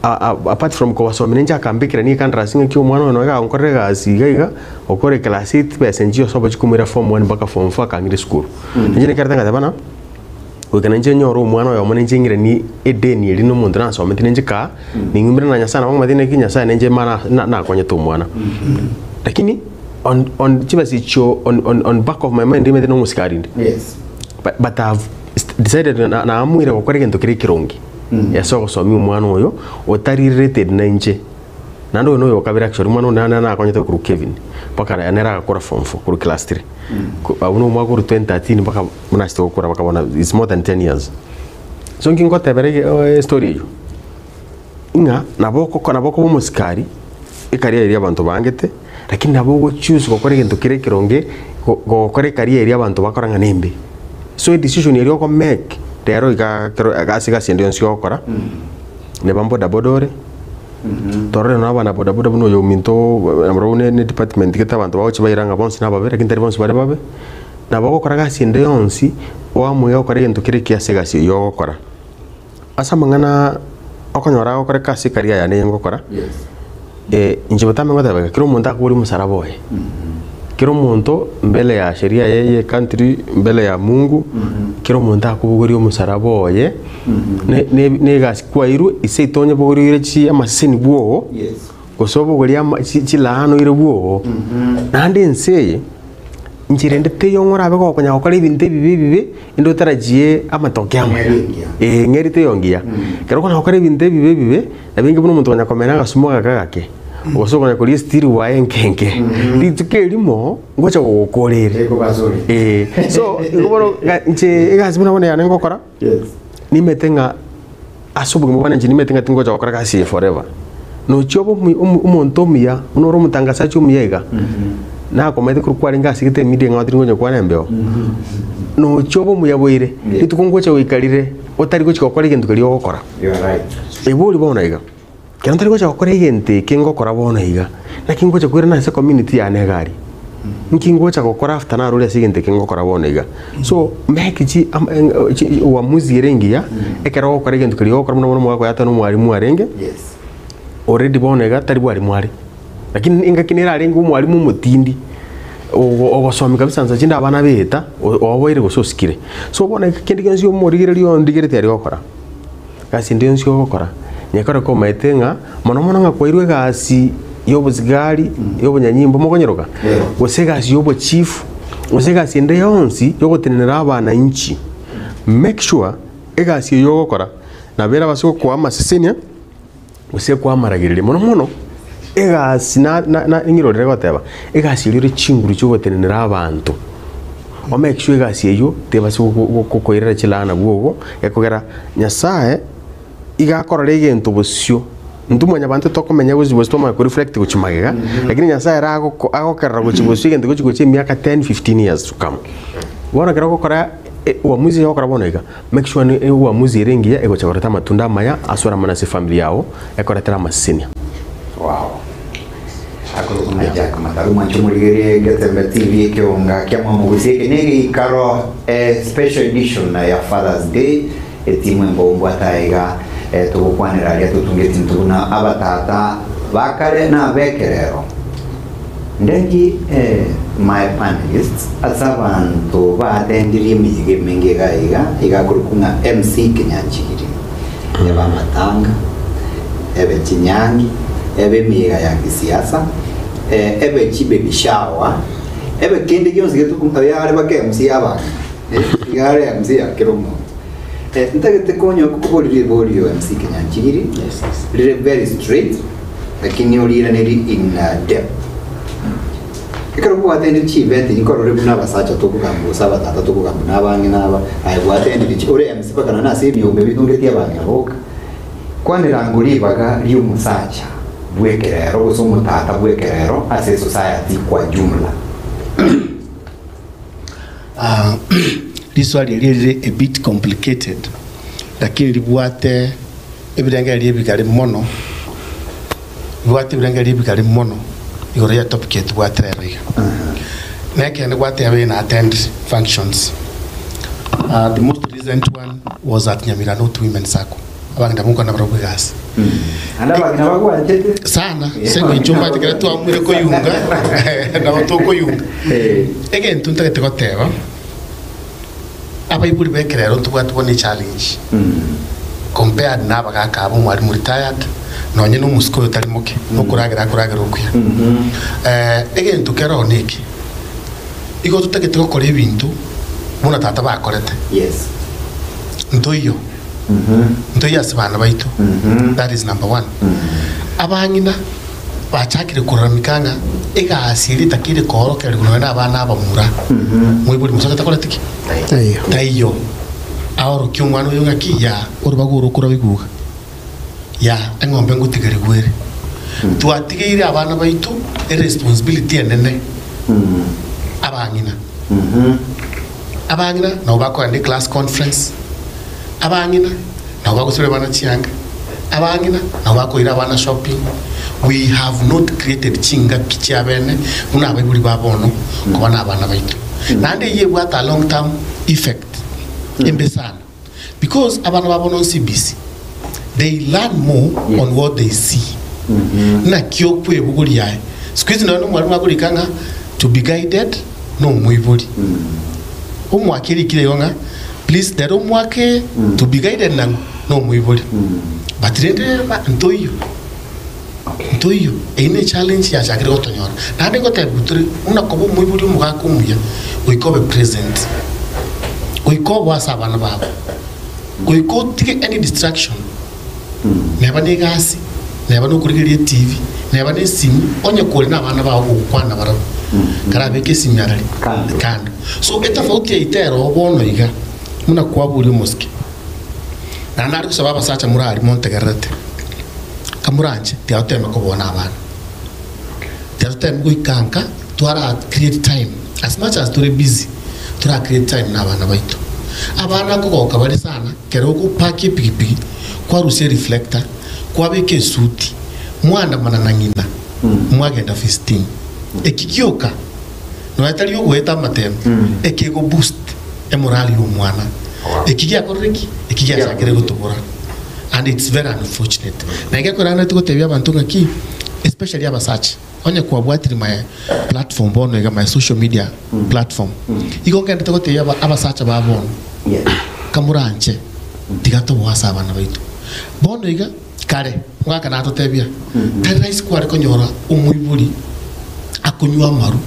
apart from kobasomia ninche akambekera nigo ekandarasi ng'aki omwana oyo nonya agonkorera egasi iga iga, okore class eight chibesa nchiyo ase obochie komoira form one mpaka form four akang'ira esukuru. Inche nekerete ngateba ng'a, goika nainche nyore omwana oyomo ninche ng'iranie edeni eria na omonto nasometie ninche kaa, ning'umire na Nyasaye nabo ng'omanyete naki Nyasaye ninche mara na nakonyete omwana. Lakini on on chibesa echio on on on back of my mind nimanyete na omosikari inde. Yes. But but I've decided na naamuire gokora egento keria ekeronge. Ase ogosomia omwana oyo, otari related na inche. Naende oyo noyo okabere actually, omwana onde naende nakonyete korwa Kevin, mpaka nere agakora form four, korwa class three. Ko abwo na omwaka korwa 2013 mpaka buna achete gokora mpaka bono it's more than ten years. So nki ngotebera ege estory eywo, ng'a nabo okoko nabo okoba omosikari, ekaria eria abanto baangete. Lakini nabo ogo choose gokora egento kere ekeronge, go- gokora ecareer eria abanto bakora ng'a nembe. So edecision eria oko make rero igaa ekero ase egasi ende yonsi ogokora, neba mbodaboda ore, torore nonye abana bodaboda buna oyo ominto nabarabwo ne ne department gete abanto bagochia baira ng'a bonsi nababe lakini tari bonsi bare babe, nabo ogokora gasi ende yonsi, oamue gokora egento kere ekiya ase egasi eywo ogokora. Ase amang'ana okonyora agokoreka ase ekaria yane eye ngokora, inche botambe ngoteba iga, kera omonto akoboria omosaraba oye. Kera omonto mbele ya sheria eye ya ecountry, mbele ya Mungu, kera omonto akobogoria omosaraba oye, ne- ne- na egasi kwairwe, ase itonye bogoria oire chi amaseseni bwogo, gose obogorie ama chi chilaana oire bwogo, naende ense eye, Inchera ende teiyo ng'a orabe gokonya gokora ebinto ebibe ebibe, ende otarachie amatoke amaya. Ee, ng'eri teiyo ngiya. Ekero okonya gokora ebinto ebibe ebibe, nabo inge buna omonto okonya komena agasumo gake gake, gose okonya koria esitiri bwaye enke enke, rituko erimo, ngocha gogokora ere. Ee, so igo bono ga inche egasi buna bono yane ngokora, nimete ng'a ase obogima bwane inche nimete ng'a tingocha gokora gasi eye forever. Nochia obe omu- omu- omonto omuya, buna ore omotangasachi omuya iga, nakomaete korwa kwarenge ase egete emedia ng'a tari ngocha kwana embeo, nochia obe omuya boire, rituko ngocha goika rire, otari gochia gokora egento keria ogokora. Ebori bono iga, ekero ntari gocha gokora egento eke ngokora bono iga, naki ngocha koirana ase ecommunity yane iga aria? Nki ngocha gokora after narure ase egento eke ngokora bono iga? So, make chi am chi uamuzi ere engiya, ekero ogokora egento keria ogokora buna bono omogaka oye ata nomwalimu arenge, already bono iga tari bwalimu are. Lakini engaki nere arenge omwalimu omotindi, ogo ogosomia kabisa nsa chinde abana beeta, oboire gose osikire. So bono iga kende gionsi omorigereria ondigereti aria ogokora. Gasi ende yonsi ogokora, nyekore komaete ng'a mono mono ng'a kwairwe egasi y'obosigari, y'obonyanyimbo mokonyeroka, gose egasi y'obochifu, gose egasi ende yonsi yogotenenera abananchi, make sure egasi eywo ogokora nabo erabase gokoa amasesenia gose ekoa amaragereria. Mono mono egasi na na na ng'irorere goteba, egasi eria ore chinguru chiogotenenera abanto. O make sure egasi eywo tebase gokoirera chilaana bwogo, ekogera Nyasaye iga akorora egento bosio. Intwe mwanyabanto tokomenya gochi bosio twamanya ko reflect gochia magega, lakini Nyasaye ere agoko agokerora gochia bosio egento gochi gochia emiaka 10, 15 years to come. Bono ekero ogokora uamuzi ogokora bono iga, make sure ni uamuzi ere engiya egocha koreta amatunda amaya ase oramanye ase efamiri yago, ekoretere amasesenia. Wow. Akorokwa ng'a Jack Mataru mwanche omorigererie Getembe TV ekeonga kia Mwamogusi eke ne egeikaro eh, special edition ya Father's Day etimu emboumbwate aiga eh, togokwanera aria totunge tinto buna abatata bakare na abekerero ndeki eh, my panelists ase abanto baatendirie emeyega emenge iga iga iga akorokwa ng'a MC Kinyanchigiri ebe amatanga, ebe chinyangi, ebe emeyega ya gesiasa, ebe chibaby shower, ebe kende gionsi getuko oyo are baka MC ya abang'ina, eh, iga are MC ya kera omonto. Ntagete konya koboria riborio MC Kenyanchigiri, rire very straight, lakini oriiraneri in depth. Ekero bwatendire chievent nkorore buna abasacha tokogamba gose abatata tokogamba na abang'ina aba, aye bwatendire chi ore MC mpaka nonye ase emiombe bitungetie abang'ina boka. Kwanera ango ribaga ri'omosacha bw'ekerero gose omotata bw'ekerero ase esociety kwa jumla. Riswali erio rire a bit complicated lakini ribwate ebirengererio ebigare mono. Bwate ebirengererio ebigare mono igoro ya topic eye tobwate rero iga. Na ekeene gwateba eye na attend functions. The most recent one was at Nyamira North Women Sacco. Abang'ina abwo nkwana barabwo egasi. Naende abang'ina bagwanchete. Sana, ase eng'encho mbwate ekero twamwire koyunga, nabo tokoyunga. Egento ntagete goteba, Abaibori b'ekerero ntobwate bono echallenge compared na abagaka aba omwalimu retired nonye na omosike oyo tari moke nokoragera akoragera okuya. Egento kere oo neke, igo totagete gokora ebinto buna tata bakorete. Ntoiyo, ntoiyo ase bana baito, that is number one. Abang'ina bachakire kororamika ng'a egasi eria etakeire koorokererigwa nonya nabana abamura, moibori mosacha takoreti ki? Taiyo. Aorokie omwana oyo ng'aki? Yaa, orobago oro okorwa biguga. Yaa, eng'ombe ngotigerigwa ere. Twatigeire abana baito eresponsibility enene, abang'ina. Abang'ina nabo bakogenda eclass conference, abang'ina nabo bagosiberia abana chianga, abang'ina nabo bakoira abana shopping. We have not created chingaki chiabene buna abaibori ba bono koba na abana baito. Naende eyio ebwate a long term effect embe sana because abana ba bono CBC they learn more on what they see. Naki okwebogoria aye. Siku hizi nonya nomwalimu akorika ng'a to be guided nomoibori. Omwaka erikire igo ng'a please rero omwaka eye to be guided nang'o nomoibori. But rende ba ntoiyo, ntoiyo. Eyio ne challenge yachakire gotonyora. Naende ngotebiwa tore buna koba omoibori omogaka omuya goika obe present, goika obe ase abana bago, goika otige any distraction. Neba negasi, neba nokorigereria etivi, neba nesimi, onye kore nabana bao gogokwana barabwo, karabeke esimi arari Kando. kando. So etofauti yaito ero bono iga, buna kwaboria omosike, naende nare gosaba abasacha more aria montegererete, kamoranche tiga toteme kobona abana, tiga toteme goika nka twara create time as much as tore busy, tora create time na abana baito. Abana nkogoka bare sana. Kero ogopakia epigipigi, kwarusia ereflector, kwabeka esuti, mwaandamana na ng'ina, mwagenda visiting. Eki gioka, nonya tari ogoeta amatemo, ekego boost emorali y'omwana. Eki giakorire ki? Eki giachakire gotobora. And it's very unfortunate. Na egekoraneti gotebia abanto ng'aki, especially abasacha, onye kwabwatire my platform bono iga, my social media platform, igo ngendete gotebia abasacha ba bono, Kamoranche, tiga toboe ase abana baito. Bono iga, kare, omogaka natotebia, tari rahisi kware konyora omoibori akonywa amaru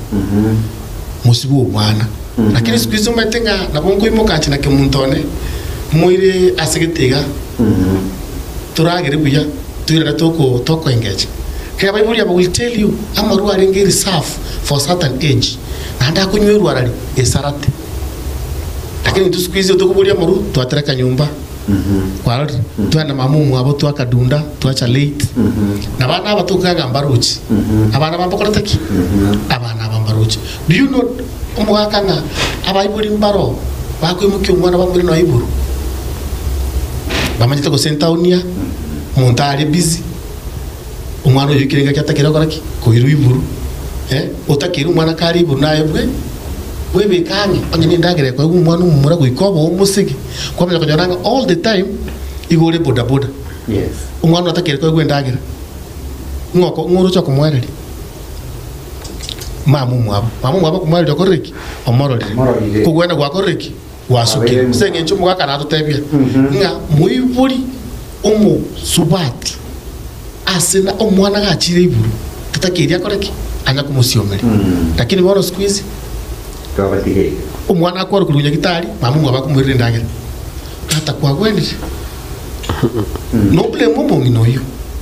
mosio bw'obwana. Lakini siku hizi omanyete ng'a nabo nkoimoka inche na kemonto one, moire ase gete iga, toragere buya, toirane toko tokoengecha. Kera abaibori aba will tell you, amaru arenge reserve for certain age, naende akonywerwa arari esarate. Lakini intwe siku hizi tokoboria amaru twatereka nyomba kwarorire twagenda mama omwabo twakadunda twacha late na abana aba tokoganga mbarochi abana aba mbakorete ki abana aba mbarochi do you know omogaka ng'a abaibori mbaro bakoimokia omwana bamore nonya igoro bamanyete gose entaoni aa omonto are busy omwana oyo oikire engaki atakire gokora ki koirwa igoro eh otakeire omwana kare igoro naye bwe Bwebeke ang'e, onye nendagera ekoegwa omwana omomura goika obe omosege, kwamanya konyora ng'a all the time igo ore bodaboda. Yes. Omwana otakeire koegwa endagera, ng'o oko ng'o oroche okomoereria? Mama omwabo. Mama omwabo okomoereria okorire ki? Omororire. Omororire. Kogwena gwakorire ki? Gwasukire. Abeire Ase eng'encho omogaka natotebia ng'a moibori omosubati ase na omwana gachire iburu tatakeiri akore ki? Anya komosiomeria. Lakini bono siku hizi Twabatigeire. omwana akwarwa korwa nyagitari, mama omwabo akomoirera endagera. Tata kwagwenire? No blame omong'ina oyio.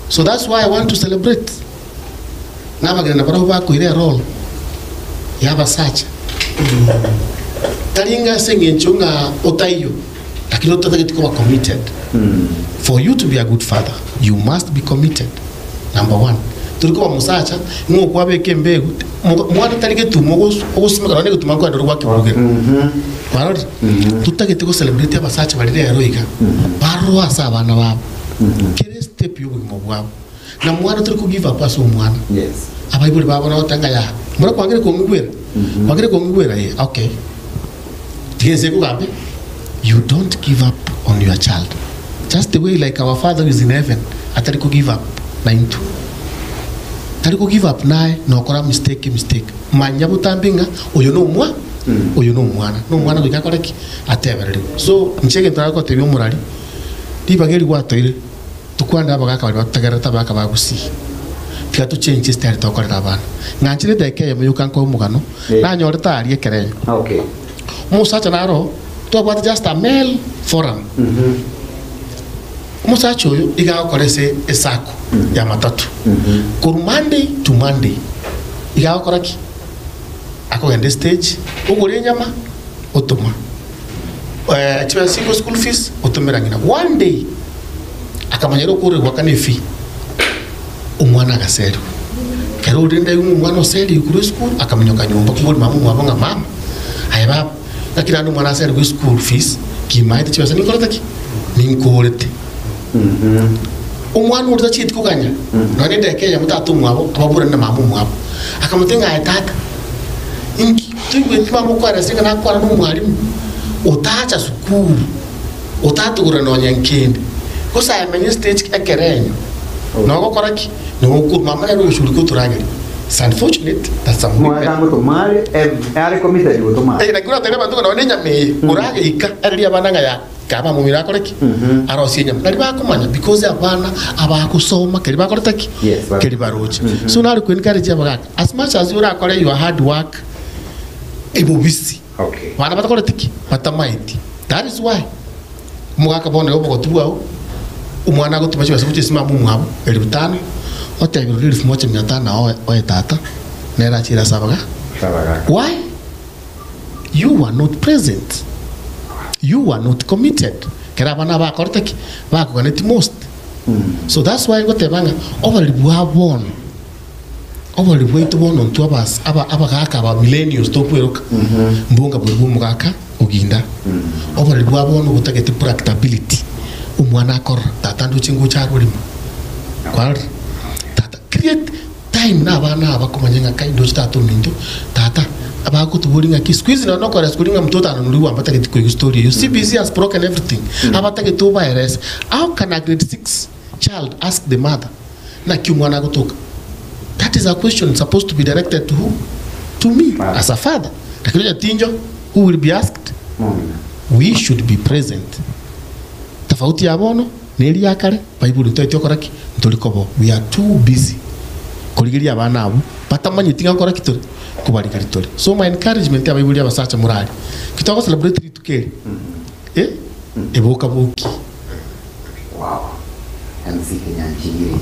So that's why I want to celebrate nabageni nabarabwo bakoira erole y'abasacha. Tari ng'a ase eng'encho ng'a otaiyo, lakini otatageti koba committed. For you to be a good father, you must be committed. Number one, tori koba mosacha ng'a okwabeka embegu, mwana tari getuma ogosimeka nonya negetuma nkoenda ore gwakebugera. Kwarorire? Totagete go celebrate abasacha baria rero iga, barore ase abana babo, kera estep y'obogima bwabo. Na mwana tori ko give up ase omwana. Yes. Abaibori babo nagoteba ng'a yaya, mbora kwangire kong'igwera? Kwangire kong'igwera? Ee, okay. Tiga ense ekogambe, you don't give up on your child. Just the way like our father who is in heaven atari ko give up naintwe. Tari ko give up naye nokora mistake mistake. Manya botambe ng'a oyo nomwa oyo nomwana. Nomwana goika akore ki? Atebererigwe. So inche egento nagotebia omorari, ribaga eri gwatoire Tokwane abagaka baria batotegererete abagaka ba Gusii. Tiga tochenche style tokorera abana. Ng'anchire edageka eyemo yoka nkoe omogano nanyorete aria ekerenyo. Okay. Omosacha naro twabwate just a male forum. Omosacha oyo iga agokora ase esacco ya matatu. Korwa Monday to Monday iga agokora ki? Akogenda estage ogora enyama otoma. Chibesa chiko school fees otomera ng'ina. One day akamanya ere okorire goakana efee. Omwana agaserigwa. Ekero rende aigwe ng'a omwana oserigwe korwa esukuru, akaminyoka nyomba koboria mama omwabo ng'a mama, aye baba, naki naende omwana aserigwe eschool fees, kimaete chibesa ninkorete ki? Ninkorete. Omwana oria tachieti koganya nonya na edageka eyemo tata omwabo ababorane na mama omwabo. Akamotebia ng'a aye tata, inki toigweti mama okwaresa ng'a nakwana na omwalimu otacha sukuru, otatogorera nonya nkende, gose aye menya estage ekerenyo, nogokora ki? Nogokwa mama nere ogochurika otorageria. It's unfortunate that some women. Mwatanga otomare, are committed gotomara. Eh, naki oratebie abanto ng'a nonya na enyama eye orageika, ereria abana ng'a ya. Kaba abamomino akore ki? Arosie enyama. Nari bakomanya because abana abagosoma keri bakorete ki? Yes, ba- Keri baroche. So nare ko encourage abagaka as much as orakore your hard work ebobisi Okay. bana batakoreti ki? Batamaeti. That is why omogaka bono iga obogotu bwao omwana agotoma chibesa gochia ase mama omwabo elfu tano otebire oria elfu moja mia tano oe oe tata nere achiere ase abaga Abagaka. Why? You were not present, you were not committed. Kera abana bakorete ki? Bakoganeti most. So that's why ngoteba ng'a oboreri bwa bono, oboreri bwaito bono intwe abas aba abagaka aba millennials tokweroka, mbonga bori bwa omogaka oginda. Oboreri bwa bono botagete practability, omwana akorora, tata ndoche ngocha arorima, kwarorire? Tata create. Time na abana aba komanya ng'a kai ndoche tata ominto, tata abagotoboria ng'a ki siku hizi nonya nokora esukuru ng'a mtoto ananurigwe mbatageti koigwa story eyio CBC has broken everything abatagete obaerese how can a grade 6 child ask the mother naki omwana agotoka that is a question supposed to be directed to who? To me as a father lakini onye tinjo who will be asked? We should be present tofauti ya bono Neria ya kare, Baibuli ntoeti okora ki? Ntori koba. We are too busy korigeria abana abwo batamanyeti ng'a nkora ki tore? Kobarigeria tore. So my encouragement abaibori abasacha morari, ki togo celebrate rituko eri, eh, eboka boki. Wow. MC Kenyanchigiri.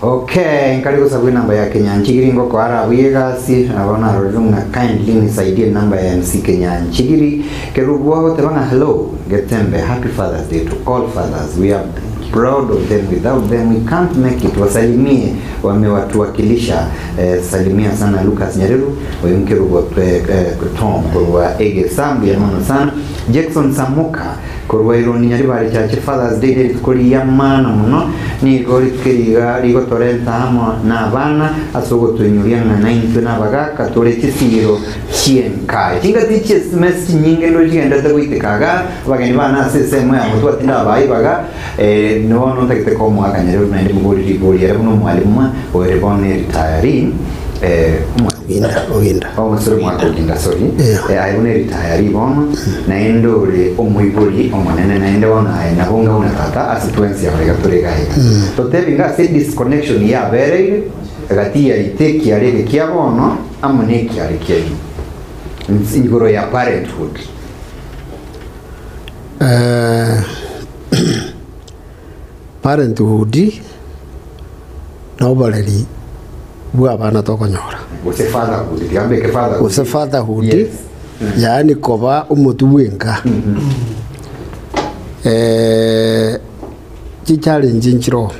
Okay, nkare gosabwa enamba ya Kenyanchigiri ngokoa arabuya egasi, nabo narorire ng'a kindly nisaidie enamba ya MC Kenyanchigiri. Kerubo agoteba ng'a hello Getembe, happy Father's Day to all fathers, we are proud of them, without them we can't make it, wasalimie wamewatuwakilisha. Eh, salimia sana Lucas Nyareru oyo nkerubo eh, eh, Tom korwa Egesa mbuya mono sana Jackson Samuka Korwa ironi nyaribare chiache Father's Day nerituko ri'amana mono, nigo rituko eri iga rigotorenta amo nabana ase ogotoinyoria ng'a naintwe nabagaka tore chisiiro chi'enka. Chingaki chi'esimesi chinyinge ndo chigenderete goiteka iga, abageni bane ase ensemo ya motwe tindabae ibaga, bono ntagete komoaka nyarebe naende mobori ribori ere buna omwalimu oere bono eritayari, omwalimu. Oginda, oginda. Oh, sorry, mwaka oginda, sorry. Yeah. Eh, aye buna eritayari bono, naende ore omoibori omonene, naende bono aye nabo ng'a buna tata ase twensi aba iga tore iga iga. Totebi ng'a ase disconnection yabereire gati yaito ekiare eke kia bono amo na ekiare kiaino. Nsi- Igoro ya parenthood. Eh, parenthood na oboreri bw'abana tokonyora. Gose fatherhood, tiga mbeke fatherhood. Gose fatherhood, Yes. yaani koba omotwe bw'enka. Eh, chichallenge nchiroo,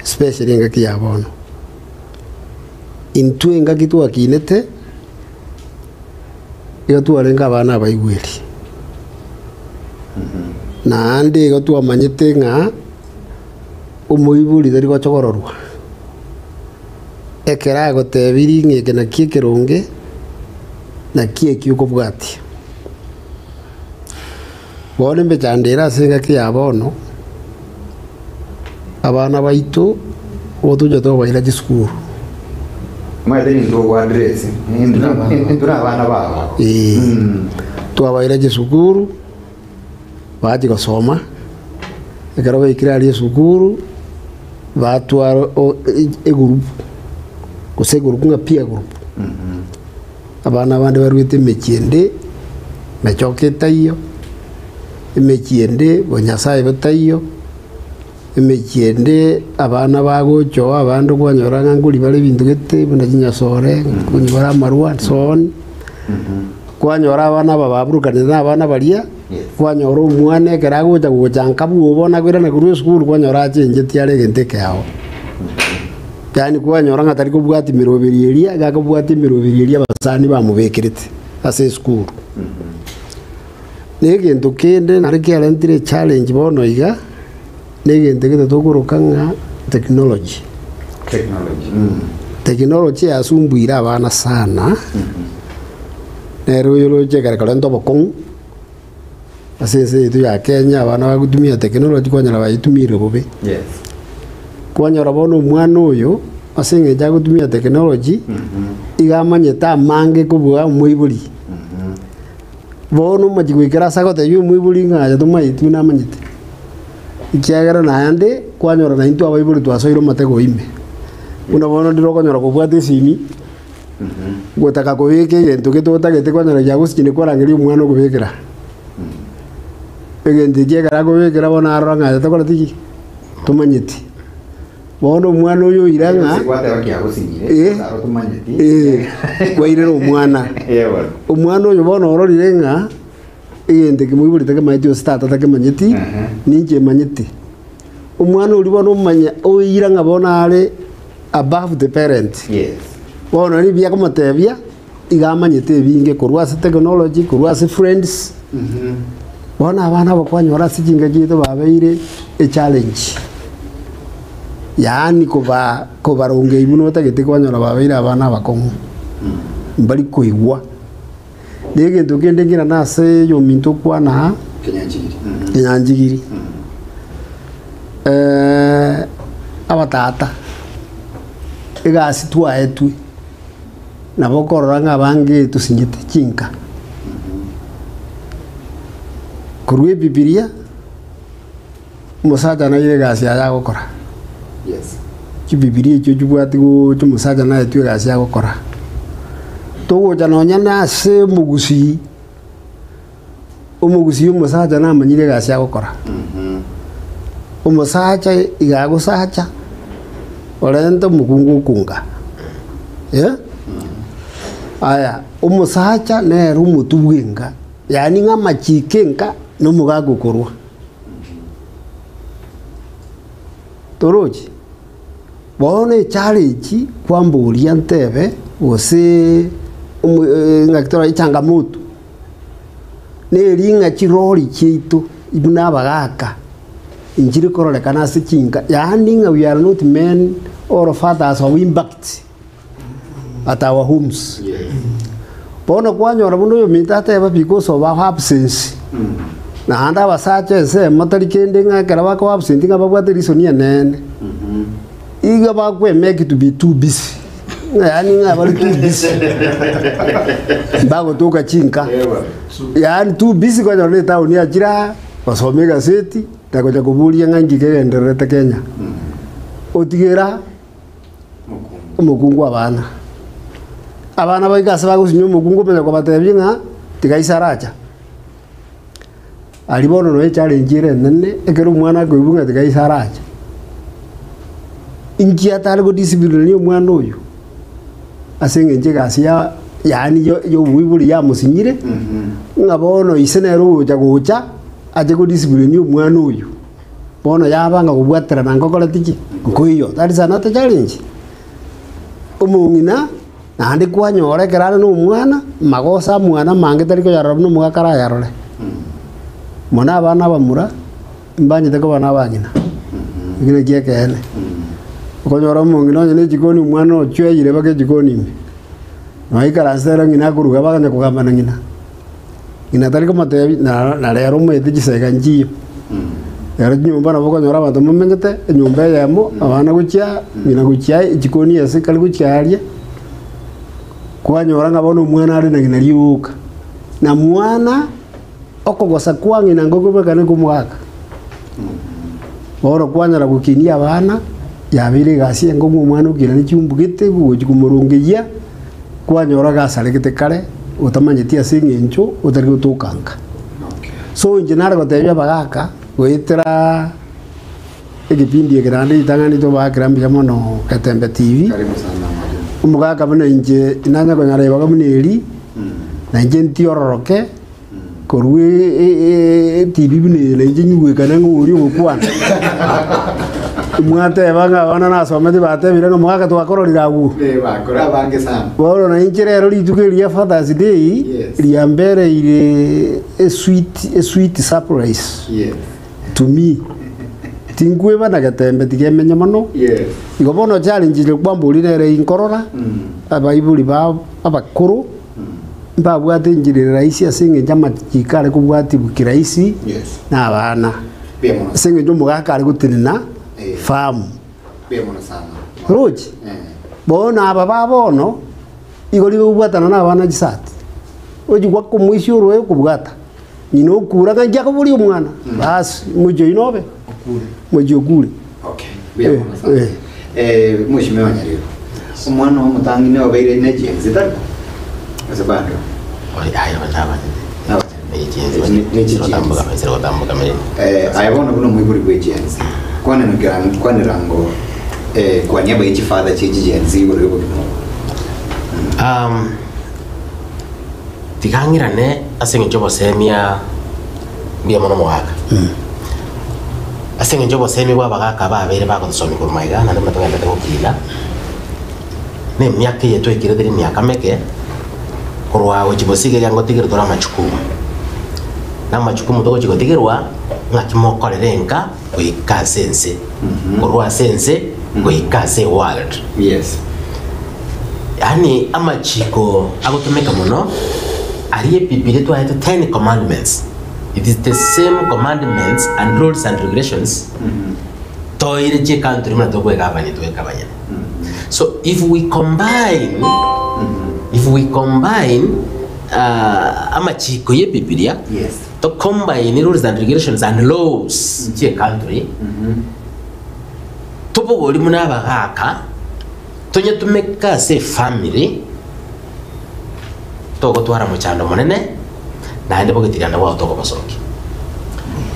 especially engaki ya bono. Intwe engaki twakinete, igo twarenge abana abaigweri. Naende igo twamanyete ng'a. Omoibori tari gochogororwa, ekero agotebirie ng'a eke nakio ekeronge, nakio ekio okobwatia. Bono emechando ere ase engaki ya bono, abana baito otocha tobaira chisukuru. Omanyete nintwe ogoaddress, intwe na abana babo. Eeh, twabaira chisukuru. Bachia gosoma, ekero baikire aria esukuru, batwara o- e- egurupu, gose egurupu ng'a peer group. Abana bande barwete emechie ende, mechoka etaiyo, emechie ende bonyasaye botaiyo, emechie ende abana bagocha oo abande kwanyora ng'a nkori bare ebinto gete buna chinyasore, nkonywa bare amarwa and so on. Kwanyora abana aba baburukanire na abana baria. Kwanyora omwana ekero agocha gocha nka bwoba bono akoirana korwa esukuru kwanyora achengetie are egento ekeao. Yaani kwanyora ng'a tari kobwatia emeroberi eria, iga akobwatia emeroberi eria abasani bamobekerete ase esukuru. Na egento kende naende kiarentire echallenge bono iga, na egento gete tokoroka ng'a technology. Technology. Technology yasumbuire abana sana, nere oyoroche ekere korenta obokong'u ase ense yaito ya Kenya abana bagotumia technology kwanyora bayetumire bobe. Yes. Kwanyora bono omwana oyo ase eng'encho agotumia technology, iga amanyete amange kobua omoibori. Bono omochie goikera ase agotebia omoibori ng'a aye tomaeti buna amanyete, ekiagera naende kwanyora naintwe abaibori twasoire omotego ime. Buna bono ndire okonyora kobwata esimi, gotaka kobeka egento gete otagete kwanyora giagosichire kwarangeria omwana okobekera. Egento ekio ekero akobekera bono arora ng'a aye tokoreti ki? Tomanyeti. Bono omwana oyo oira ng'a Gose gwateba kiagosinyire, Eh. gose aro tomanyeti. eh, kwairera omwana. Eh, bono. Omwana oyo bono ororire ng'a egento eke moibori takemanyeti gose tata takemanyeti, Ehe. ninche emanyete. Omwana oria bono omanya oira ng'a bono are above the parent. Yes. Bono riria akomotebia, iga amanyete ebinge korwa ase technology, korwa ase friends. Bono abana aba kwanyora ase chinka chiaito babeire echallenge, yaani koba kobarongei buna otagete kwanyora babeire abana abakong'u, mbari koigwa. Na egento kende nkere nase oyominto okwana aa, Kenyanchigiri. Kenyanchigiri, abatata, egasi twaetwe. Nabo okorora ng'a abange tosinyete chinka. Korwa Ebibilia, omosacha naire egasi yaye agokora. Yes. Chibibilia echio chibwati gocha omosacha naetwe egasi agokora. Togocha nonya na ase omogusii, omogusii omosacha namanyire egasi agokora. Omosacha iga agosacha, orente omokungu okunga, eh? Aya, omosacha nere omotwe bw'enka, yaani ng'a amachiko enka na omogaka okorwa. Torochi? Bono echallenge kwamboria ntebe gose omo ng'aki tore echangamoto. Neri ng'a chirori chiaito buna abagaaka nchire kororekana ase chinka, yaani ng'a we are not men or fathers of impact at our homes. Bono kwanyora buna oyominto ateba because of our absence, naende abasacha ensemo tari kende ng'a ekero bakoba absent ng'a babwate reason enene, iga bakwemake to be too busy. Ng'a yaani ng'a bare too busy mbagotoka chinka yaani too busy konyora na etown yachire aa gosoma egaseti na gocha koboria ng'a inki kegendererete Kenya. Otigera omokungu abana. Abana baika ase bagosinywa omokungu omanya kobatebia ng'a tiga ise aracha. Aria bono nonya echallenge ere enene, ekero omwana akoigwa ng'a tiga ise arache, inki atare godiscipline omwana oyio? Ase eng'encho egasi ya yaani ya ya oboibori yamosinyire, ng'a bono ise nere ogocha gocha ache godiscipline omwana oyio. Bono yaba ng'a kobwaterana nkokoreti ki? Nkoiyo. That is another challenge. Omong'ina. Naende kwanyora ekero are nomwana, magoso amwana amange tari koyarora buna omogaka arayarore. Mono abana abamura, mbanyete koba na abang'ina, ekio nakio ekeene. Okonyora omong'ina onye na echikoni omwana ochweire mpaka echikoni ime, noikaransete ere ng'ina akoruga baganya kogamba na ng'ina. Ng'ina tari komotebia na na rero omoete chisega nchiyo. Rero chinyomba nabo okonyora abanto momenyete, enyomba eyemo, abana gochia ng'ina gochia echikoni ase kare gochia aria, kwanyora ng'a bono omwana are na ng'ina rioka. Na mwana, okogosa kwa ng'ina nkokobekane komogaka. Bono kwanyora gokinia abana, yabeire egasi enkong'u omwana okina ne chimbu gete, gochi komorongeyia. Kwanyora gasaregete kare, otamanyeti ase eng'encho otari gotoka nka. So inche nare gotebia abagaka goetera egepindi eke naende ritang'ani tobaakera mbuya mono Getembe TV. Karibu sana mwalimu. Omogaka buna inche nanya konyora ribaga buna eri, na inche ntiororoke. Korwa etibi buna eye nainche nyigwekane ng'a oria ogokwana. Mwateba ng'a abana nasomete batebire ng'a mogaka twakororire agwo. Eh, bakora abange sana. Bono nainche rero rituko eri ria Father's Day Yes. riambereire a sweet, a sweet surprise Yes. to me. Tinkweba na getembe tigemenye mono. Yes. Igo bono challenge ere kwamboria nere inkorora, abaibori ba abakoro mbabwate enchera ere rahisi ase eng'encho amachiko are kobwatibwa kirahisi Yes. na abana. Mbuya mono. Ase eng'encho omogaka are gotenena Eh. farm. Mbuya mono sana. Roche? Eh. Bono aba ba bono, igo rigobwatana na abana chisati. Ochi gwaka omoisia oroe okobwata. Ng'ina okure ng'a inki akoboria omwana, bas mochie oyio nobe mochie okure. Okay, mbuya mono sana. Eh, Eh, Mheshimiwa Nyaribo, omwana oo omotangi nigo obeire ne Gen Z tari? Gose bado? Eh, aye bono buna omoibori bwe Gen Z, kwanera kera- kwanera ngo eh, kwa niaba ye chifather chie chi-Gen Z igoro y'obogima obo. Um, Tiga ng'irane ase engencho y'obosemia mbuya mono omogaka. Ase engencho y'obosemia bwa abagaka babeire bagotosomia korwa magega naende buna togenderete gokina, na emiaka eye twaikire teri emiaka meke, korwa gochia bosio iga ngotigerwa tore amachukumu. Na amachukumu togochia gotigerwa, ng'aki mokorere enka goika ase ense, korwa ase ense goika ase eworld. Yes. Yaani amachiko agotumeka mono aria Ebibilia twaetwe ten commandments. It is the same commandments and rules and regulations toire chi'ecountry buna tokwegabania tweka abanyene. So if we combine if we combine uh, amachiko y'Ebibilia Yes. to combine rules and regulations and laws chi'ecountry tobogori buna abagaka Tonyetumeke ase efamiri, togotwara mochando monene, naende bogetirana bwao tokobosokia.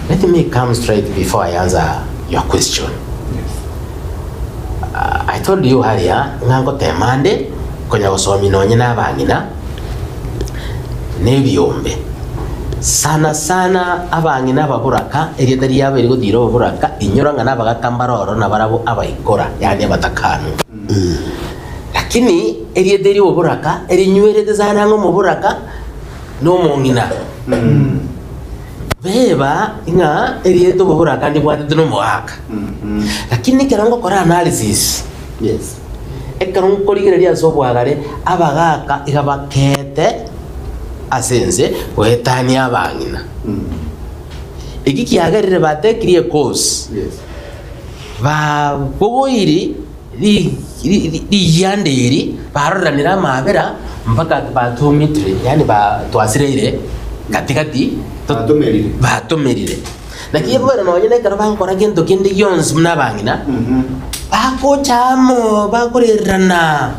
Let me come straight before I answer your question. Uh, I told you earlier ng'a ngotema ande konya gosomia nonye na abang'ina na ebiombe. Sana sana abang'ina ababoraka, erieta riabo erigotiira oboboraka, inyora ng'a nabagaka mbare ororo nabarabwo abaikora, yaani abatakanu. Lakini erieta eri oboboraka erinywerete sana ng'a omoboraka na omong'ina. Beba ng'a erieta oboboraka ndibwatete na omogaka. Lakini ekero ngokora analysis, Yes. ekero nkorigereria ase obwagare, abagaka iga bakeete ase ense goetania abang'ina. Eki kiagerire batekirie ekosi, babogoiri riyianda eri, baroranire amaabera mpaka batumitire, yaani twasireire gati-gati, batomerire. Naki bono nonya nekero bagokora gento kende gionsi buna abang'ina, bagocha amo, bakorerana,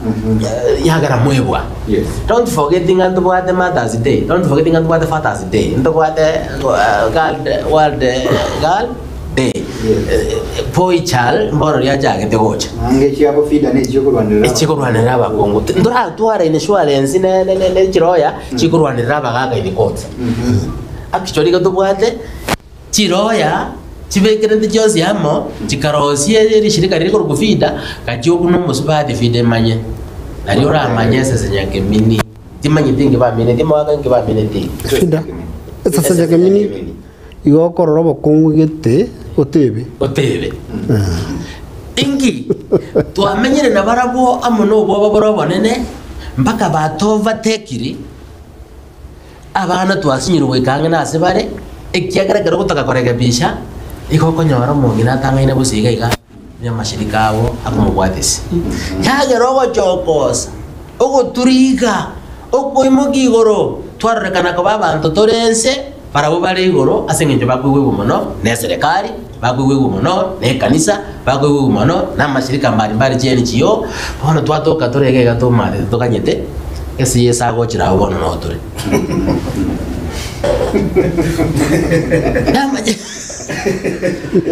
yagera mwebwa. Yes. Don't forget ng'a ntobwate Mother's Day, don't forget ng'a ntobwate Father's Day, ntobwate Girl World Girl Day. Boy child mbono riachagete gocha. Mange chiabo FIDA nechikorwanerera Echikorwanerera abakungu. Ntoratwara insurance ne ne ne chiroya chikorwanerera abagaka in court. Actually iga tobwate chiroya chibekerete chionsi amo, chikarosia rishirika riria rikorokwa FIDA, gachia obwo na omosubati FIDA emanye, nario oramanye esese nyakemini, timanyeti inki baminetie omogaka inki baminetie inki. FIDA, esese nyakemini, igo okorora obokong'u gete otebe. Otebe. Inki twamenyire nabarabwo amo nobwoba bore obonene, mpaka batovatekiri, Abana twasinyirwe goika ang'e nase bare, ekiagera ekero ogotaka korekebisha, igo okonyora omong'ina atang'aine bosa iga iga namashirika abo akomobwatisia. Yagera ogochokosa, ogoturiga, okoimokia igoro, twarorekana koba abanto tore ense, barabwo bare igoro ase engencho bakoigwegwa mono neserekari, bakoigwegwa mono nekanisa, bakoigwegwa mono namashirika mbari mbari chiNGO, bono twatoka tore iga iga tomaarete toganyete. Ase Yeso agochera agwo bono noo tore. Namanye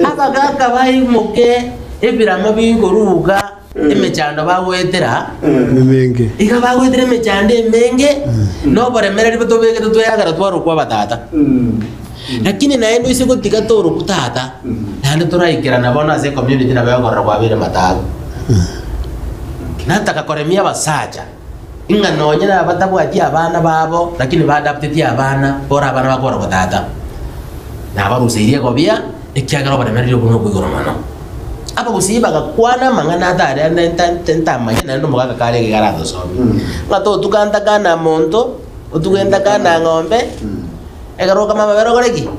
abagaka baimoke ebirama bikoruga. Emechando bagoetera Emenge. iga bagoetera emechando emenge na oboremereri tobegete tweagera twarokwa abatata. Lakini naende oise gotiga torokwa tata, naende toraikerana bono ase ecommunity nabo egokorora kwabeire matagu. Nataka koremia abasacha ng'a nonye nabatabwati abana babo lakini baadapteti abana bore abana bakorokwa tata. Nabaruseirie egobia ekiagera oboremereri obwo nobwa igoro mono. Abagusii bagakwana amang'ana atari ande ntamanya naende omogaka kare iga aratosomie. Ng'a totuka ntakana monto, otuge ntakana ng'ombe, ekero okama amabere okore ki?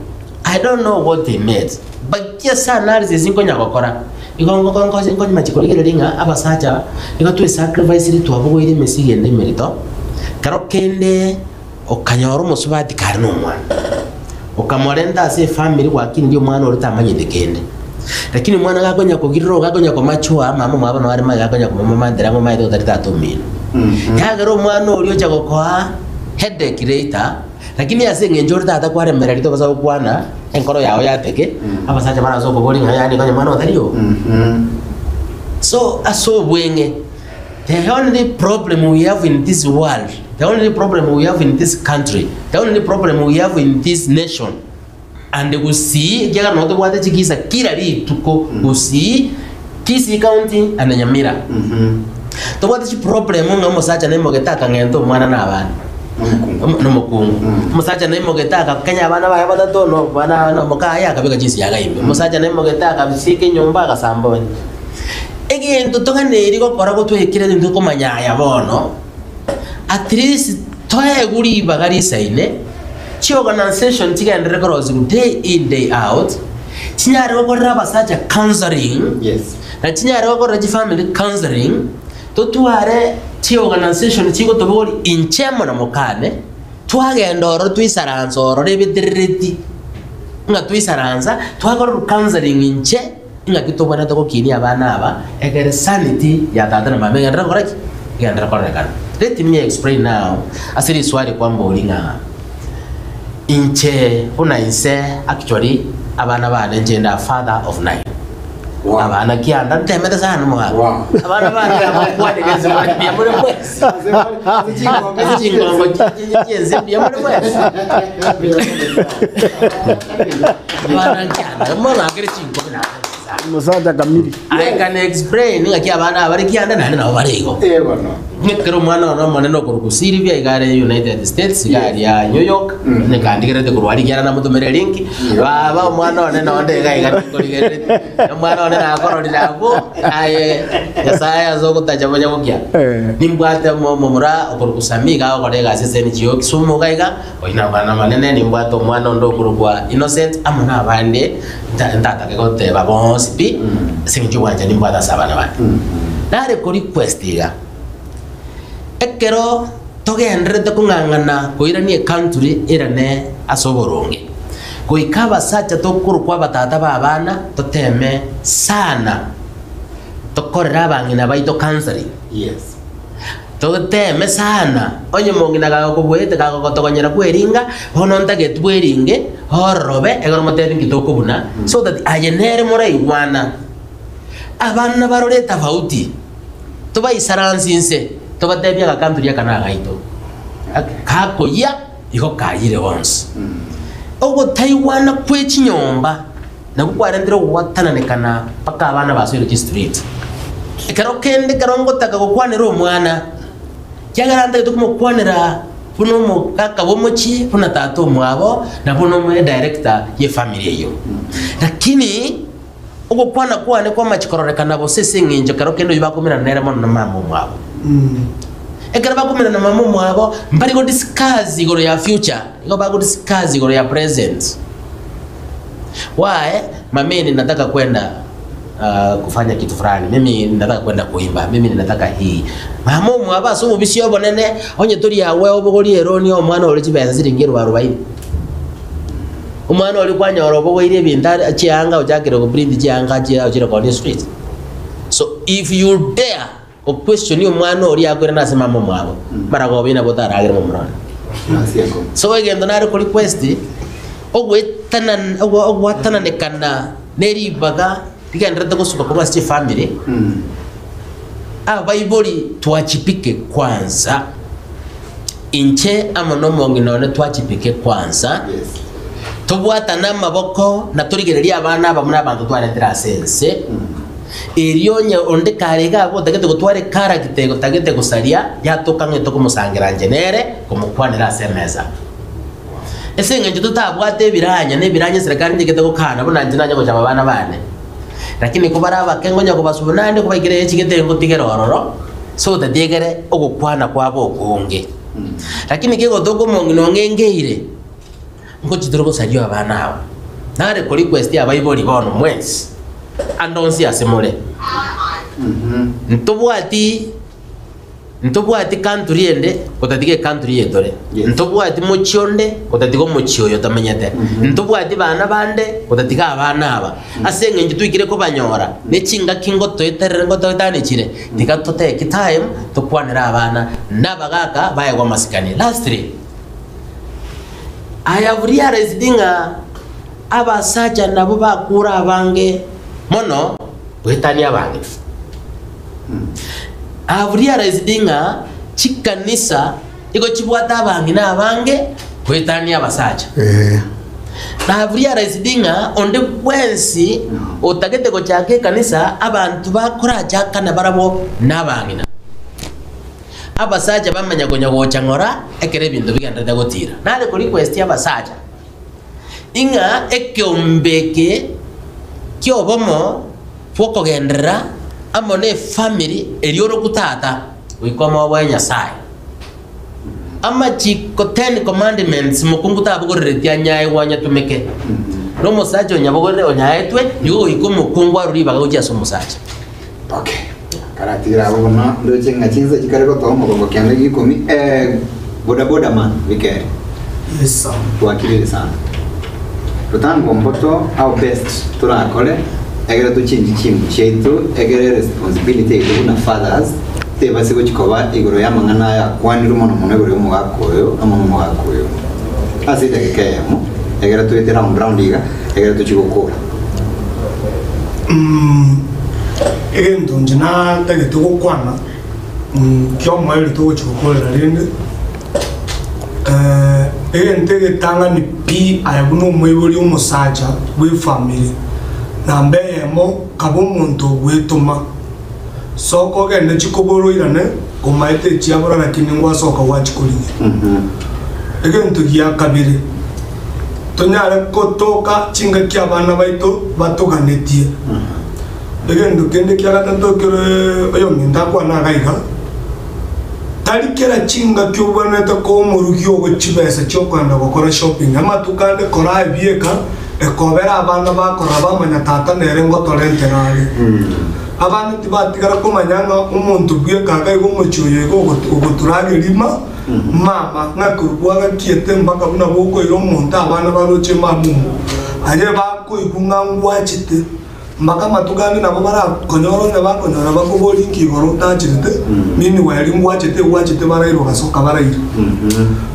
I don't know what they meant, but ase analysis nkonya gokora, igo nkomachi korigereria ng'a abasacha igo twesacrificire twabogoire emesigo ende emerito, kero kende Okanyora omosubati kare nomwana, okamorenta ase efamiri gwakinirie omwana oria tamanyete kende. Lakini omwana gakonya kogirira gakonya komachua mama omwabo noo are maega akonya komomantera ng'a omaete otari tata omino. Yagera omwana oria ocha gokoa headache later, lakini ase eng'encho ore tata kwaremereria tobasa gokwana enkoro yao yateke, abasacha barase okoboria ng'a yaani konya mwana otari oo. So ase obweng'e. The only problem we have in this world, the only problem we have in this country, the only problem we have in this nation and Gusii ekiagera nabo tobwate chikisa kira rituko Gusii, Kisii county and Nyamira. Tobwate chiproblem ng'a omosacha naimogete akang'enta omwana na abana nomokungu. Omosacha naimogete agakenya abana baye batato na abana na mokaye akabeka chinsiaga ime. Omosacha naimogete akabisieka enyomba agasamba onye. Egento toganeiri gokora gotwekire ebinto tokomanya aya bono, at least toegwe ribaga risaine, chiorganisation chigenderere korosigwa day in day out, chinyare gokorera abasacha counselling, Yes. na chinyare gokorera chifamily counselling, totware chiorganisation chigotoboria inche amo na mokane, twagenda ororo twaisaransa ororo ebeterereti, ng'a twaisaransa, twakorerwa counselling inche. Ing'aki tobwenerete gokinia abana aba ekere sanity ya tata na mama egenderere gokora ki? Egenderere kororekana. Let me explain now ase riswali kwamboria ng'a inche buna inse actually abana bane inche inde a father of nine. Wow. Abana kianda ntemete sana omogaka. Wow. Abana bane nabakwanire ense more mbuya more mwensi. Ase chingongo chiense mbuya more mwensi. Abana kianda mobakere chinkobi naende. Omosacha kamiri. I can explain ng'aki abana aba bare kianda naende nabo bare igo. Eh bono. Ekero omwana one omonene okorokwa Sylvia iga are United States iga aria New York nikandigerete korwa aria ekiagera namotomere link baba omwana one nonde iga iga ninkorigerereti omwana one nakororire abwo aye Nyasaye ase ogotacha bonya gokia nimbwate omomura okorokwa Sammy iga agokora egasi ase NGO Kisumu iga iga Oyio nabana abanene, nimbwate omwana onde okorokwa Innocent, amo nabande nta- ntatake goteba bonsi pi, ase eng'encho y'obwanchani nimbwate ase abana bane. Nare ko request iga, ekero togendererete kong'ang'ana koirania ecountry erane ase oboronge, goika abasacha tokorokwa abatata ba abana toteme sana tokorere abang'ina baito counselling. Yes. Toteeme sana, onye mong'ina gagokobuete kagogotogonyera kweringa, bono ntageti bweringe, ororobe, ekero motebi nki tokobuna, so that aye nere moraigwana. Abana barore etafauti, tobaisaranse inse, tobatebie agakantori aka nagaito, gakoyia igo kayire bonsi. Ogotaigwana kwe chinyomba Nakwo kwarentire ogwatananekana mpaka abana basoire chistreet. Ekero kende ekero ngotaka gokwanera omwana, kiagera ntagete komokwanera buna omogaka bw'omochie, buna tata omwabo, na buna omo edirector y'efamiri eyio. Lakini ogokwana kwane kwamachi kororekana bosa ase eng'encho kero kende oyio bakomerana nere mono na mama omwabo. Ekero bakomerana na mama omwabo, mbari go discuss igoro ya future, nigo bago discuss igoro ya present. Why? Mami ninataka kwenda uh, kufanya kitu fulani. Mimi ninataka kwenda kuimba. Mimi ninataka hii. Mama omwabo ase obobisi obonene onye tori awe obogorie eroni omwana ore chibesa siringi erubu arobaini. Omwana oria kwanyora obogoirie ebinto are chianga ochakire goprint chianga chia ochire koonia street. So if you dare go question omwana oria akoirana ase mama omwabo, maragoba inabwo otaragere momura one. So egento nare ko request, ogoetanan ogo ogwatananekana ne ribaga rigendererete gosuka korwa ase chifamiri, Abaibori twachipike kwanza. Inche amo nomong'ina one twachipike kwanza, tobwatane amaboko na torigererie abana aba buna abanto twaretire ase ense. Erio onye onde kare iga abwo otagete gotwara ekaragita egotagete gosaria, yatoka ng'a tokomosangera inche nere, komokwanera ase emesa. Ase engencho totabwate ebiranya, na ebiranya eserekari nchegete gokana buna inche nanye gochaba abana bane. Lakini kobare abake nkonya kobasubuna naende kobaikera echigete ngotigere ororo, ase otatiegere ogokwana kwabo okonge. Lakini kegotoka omong'ina ong'engeire, ngochi tore gosaria abana aba. Nare ko request abaibori bono mwensi, ande onsi ase more, ntobwati Ntobwati country ende gotatiga ecountry eye tore. Ntobwati mochie onde gotatiga omochie oyo tomenyete. Ntobwati bana bande gotatiga abana aba. Ase eng'encho twaikire kobanyora, ne chingaki ngotoeterere ngotoetanechire, tiga to take time tokwanere abana na abagaka baegwe amasikani. Lastly, I have realized ng'a abasacha nabo bakure abange mono goetania abang'ina. I have realized ng'a chikanisa igo chibwate abang'ina abange goetania abasacha. Na I have realized ng'a onde bwensi otagete gochaka ekanisa abanto bakorachakana barabwo nabang'ina. Abasacha bamanya konya gocha ng'ora ekero ebinto bigenderete gotira. Nare ko request abasacha ing'a ekeombe eke kiobomo bw'okogenderera amo nefamiri eria oroku tata goika omoboe Nyasae. Amachiko Ten Commandments mokungu tabogoreretie anyaegwe anyatumeke, na omosacha onyabogorere onyaetwe, nigo goika omokungu arure ribaga gochia ase omosacha. Okay. Karatigere abwo bono ndoche ng'a chinsa chikare gotoa omogongo kianda gia ikomi eh, boda boda man bikere Yes sir. Twakirire sana. Totango mboto our best torakore egere tochenji chimbu chiaito egere responsibility yaito buna fathers tebase gochi koba igoro ya amang'ana aya akwanirwe mono mono igoro ya omogaka oyo amo nomogaka oyo ase edageka eyemo egere toete round round iga egere tochi gokora. Egento inche natagete gokwana kiomoerio togochi gokorera rende. Egento egetang'ani pi aye buna omoibori omosacha bw'efamiri, namba eyemo kaba omonto ogwetoma. Soka ogende chikoboro oirane omaete echiabora lakini ngwasoka gwachikorigia. Egento gia kabere, tonyare gotoka chingaki abana baito batoganetie. Egento kende kia gatato ekero oyominto akwana iga iga, Tari kera chingaki obwenerete koa omorugi ogo chibesa chi'okoenda gokora shopping. Amatuko ande kora ebieka ekobera abana bakorora bamanya tata nere ngotorentera are. Abana tibatigara komanya ng'a omonto bweka iga iga omochie oyo iga ogotura rima mama ng'a korwa bwagakiete mpaka buna bokoira omonto abana baroche mama omo aye bakoigwa ng'a ngwachete. Mpaka amatuko ande nabo barakonyore onye bakonyora bakoborie inki igoro otacherete, meanwhile ngwachete egwachete baraire ogasoka baraire.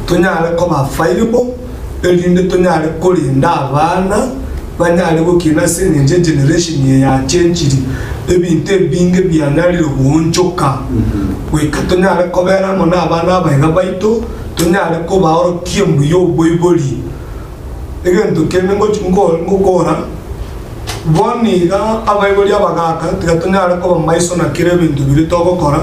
Tonyare koba available erinde tonyare korenda abana banyare gokina ase eng'encho egeneration eye yachenchiri ebinto ebinge bianyarire goonchoka. Goika tonyare kobera amo na abana aba iga baito, tonyare kobaorokia mbuya oboibori. Egento kende ngochi ngokora, bono iga abaibori abagaaka tiga tonyare koba maiso na kera ebinto biria togokora,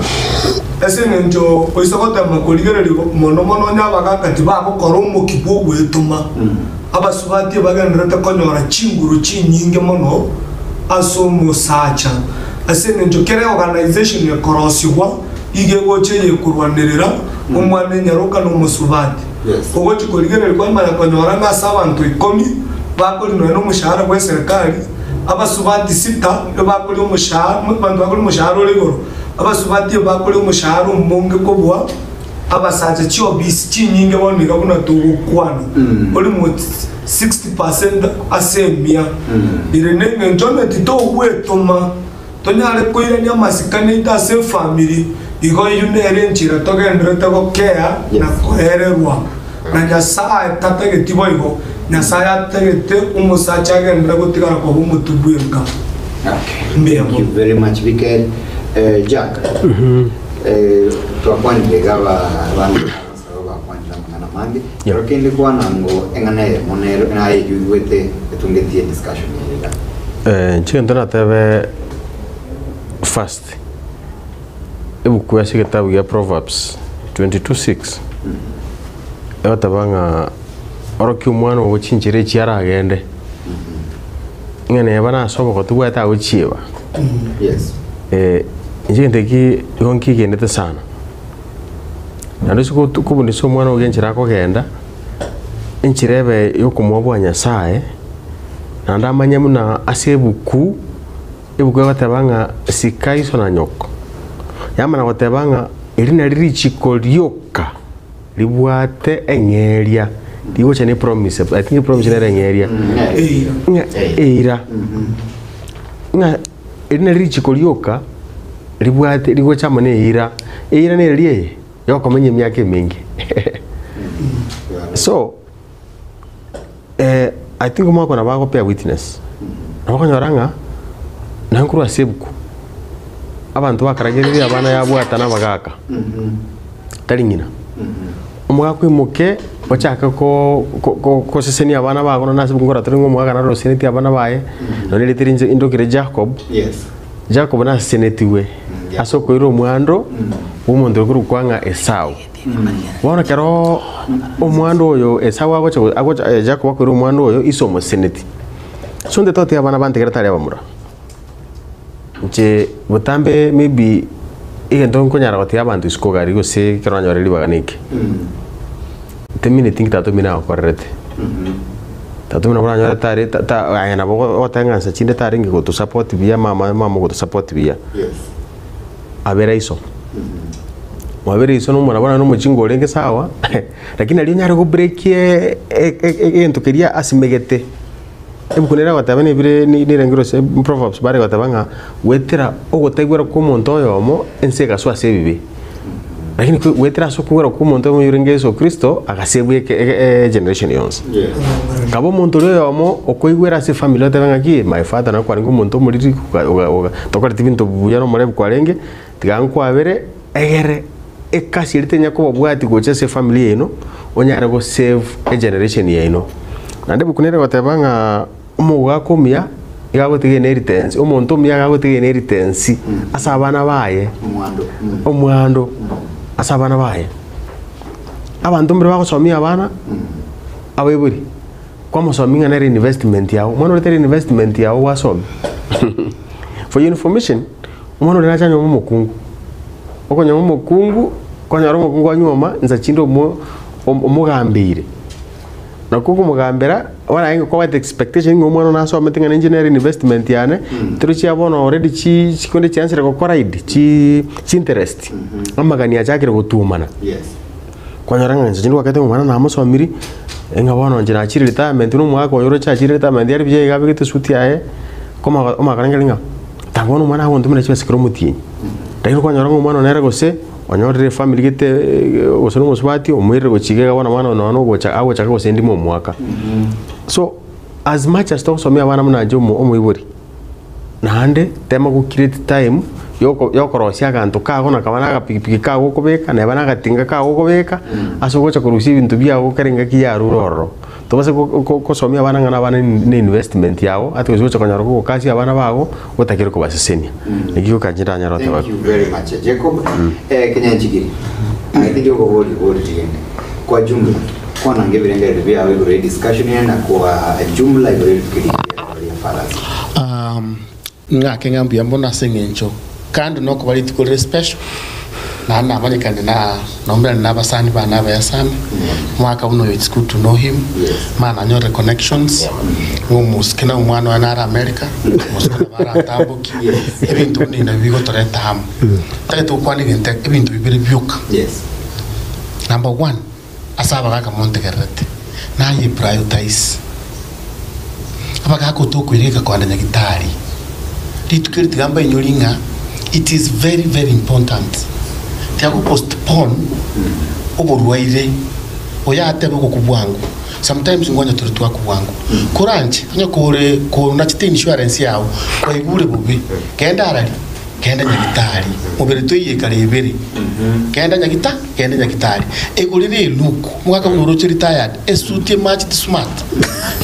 ase engencho oise gotema korigereria mono mono onye abagaaka tibagokora omokia bw'ogwetoma, abasubati ebagendererete konyora chinguru chinyinge mono ase omosacha. Ase engencho kera eorganization ekorosigwa iga egocha eyekorwanerera omwana enyaroka na omosubati. Ogochia korigereria kwamanya konyora ng'a ase abanto ikomi bakoria nonya nomoshahara bw'eserekari, abasubati sita ebakoria omoshahara, abanto bakoria omoshahara ore igoro, abasubati ebakoria omoshahara omonge kobua abasacha chiobisi chinyinge bono iga buna togokwana, almost 60% ase emia. Ere neng'encho onye titogwetoma. Tonyare koirania amasikani aito ase efamiri, igo eyio nere enchera togendererete gokea na koererwa. Na Nyasae tatageti boigo, Nyasae atagete omosacha agenderere gotigara koba omotwe bw'enka. Okay. Mbuya Thank you mono. very much Bikel. Eh, Jack, eh, twakwanire iga abana abasaba bakwanire amang'ana amange. Kero kende kwana ngo eng'ana eyemo nero naye eyio oigwete etungetie discussion eye iga. Eh, inche egento natebe first, ebuku ase egetabu gia Proverbs 22:6, egoteba ng'a orokia omwana ogo chinchera echi aragende, ng'a neba nase obogotu bwaye tagochieba. Yes. Eh, inche egento eki igo nkigenete sana. Naende ase gotu kobundisa omwana ogo enchera akogenda, enchera ebe yokomoa bwa Nyasaye, naende amanye buna ase ebuku, ebuku egoteba ng'a sika iso na nyoko, yamana goteba ng'a eri nari richiko rioka ribwate eng'eria, rigocha ne promise, I think epromise nere eng'eria, ng'a eira, ng'a eri nari richiko rioka ribwate rigocha amo na eira, eira neri eye, yokomenya emiaka emenge. So, I think omwaka oyo nabo agopea witness, nabo okonyora ng'a naye nkorwa ase ebuku, abanto bakaragereria abana yabwata na abagaka, tari ng'ina. Omogaka oimoke ochake ko- ko- ko- kosesenia abana bago nonye ase ebuku nkorora tore ng'a omogaka naro oseseneti abana baye, nonye erieta rinche indokire Jacob, Yes. Jacob nasesenetiwe ase okoira omwando bw'omonto ore korokwa ng'a Esau. Bono ekero omwando oyo Esau agocha agocha eh, Jacob akoira omwando oyo ise omoseneti. So nte totiga abana bantegere tari abamura. Inche botambe maybe egento nkonyara gotiga abanto isiko gari gose ekero nanyore ribaga neke. Temineti nki tata omino agokorerete. Tata omino nabo oranyore tare ta ta aye nabo ogoteba ng'a nsa chinde tarenge gotosupport buya mama mama ogotosupport buya. Abere iso. Mwabere iso na omwana bono nomochinga orenge sawa, lakini nario onyare gobreak egento keria asimegete. Ebuku nere egoteba nebire nerenge gose proverbs bare goteba ng'a goetera ogotaigwera kwa omonto oyomo ense egaswa ase ebibe. Lakini goetera ase okogwera kwa omonto oyomo orenge Yeso Kristo agasebwa eke egeneration yonsi. Kaba omonto oria oyomo okoigwera ase efamiri otebe ng'aki my father nabo kwarenge omonto omoriri tokoreti binto buya na omorebu kwarenge, tiga nkwabere egere ekasi eria tenya kobabwati gocha ase efamiri yaino onyare go save egeneration yaino. Naende ebuku nere egoteba ng'a omogaka omuya iga agotiga inheritance, omonto omuya iga agotiga inheritance ase abana baye, omwando ase abana baye. Abanto mbare bagosomia abana, abaibori, kwamosomia ng'a nere investment yago, omwana oria tari investment yago gwasomia. For your information, omwana oria nache anyome omokungu, okonyoma omokungu, kwanyora omokungu anyuoma, nsa chinde omo omogambeire. Nakwo okomogambera, bono aye kwabwate expectation ng'a omwana one nasomete ng'a ninche nere investment yane, torochi bono already chi chikonde chiansire gokora id chi chinterest, amagani achakire gotumana. Kwanyora ng'a inche ndwakete ng'a omwana namosomiri, ng'a bono inche nachire retirement na omwaka oyo oroche achire retirement aria buya iga abegete esuti yaye, koma omagana ng'a tanga bono omwana agontomera chibesa kera omotienyi. Lakini kwanyora ng'a omwana one nere gose. Onyorire efamiri gete gose na omosubati omoirire gochia iga bono omwana oyo nonya ogocha agochaka gose ndimo omwaka. So as much as togosomia abana buna inche omo omoibori, naende tema go create time yoko yokorosia aganto kago na kaba na agapikipiki kago okobeka neba na agatinga kago okobeka, ase ogocha korusia ebinto biago kera engaki yarure ororo. Tobase go go gosomia abana ng'a nabana ne investment yabo, ati gose gocha konyora kogokasia abana bago, otakire kobasesenia. Naki goka inche ndanyare goteba. Thank you very much Jacob. Eh, Kenyanchigiri, I think okobori bori rigende. Kwa jumla, kwananga ebirengererio biao igoro ye discussion eye na kwa jumla igoro ye rituko eri riria Fathers. Um, Ng'ake ng'a mbuya mono ase engencho kando nokoba rituko rire special, naende namanyekane na naumerane na abasani bane abaya sana, omwaka buna oyo it's good to know him, mara nanyorire connections, ng'a omosike na omwana oye nare America, omosike nabo arantambokie, ebinto buna ebi nabio bigotoreta amo. Ntagete gokwana egento ebinto bibere bioka. Number one, Ase abagaaka montegererete, naye prioritize abagaaka otokoireka kogenda nyagitari. Rituko eri tiga mbainyori ng'a it is very very important. Tiga go postpone oborwaire oyatebe ogokwa bwango. Sometimes ngonya tore twakwa bwango. Koranche onye kore konachete insurance yao kwaigure bobe, genda arari. Genda nyagitari, mobere toiyeka rebere. Genda nyagita, genda nyagitari. Egorere elook, omogaka buna oroche retired, esuti emacheti smart.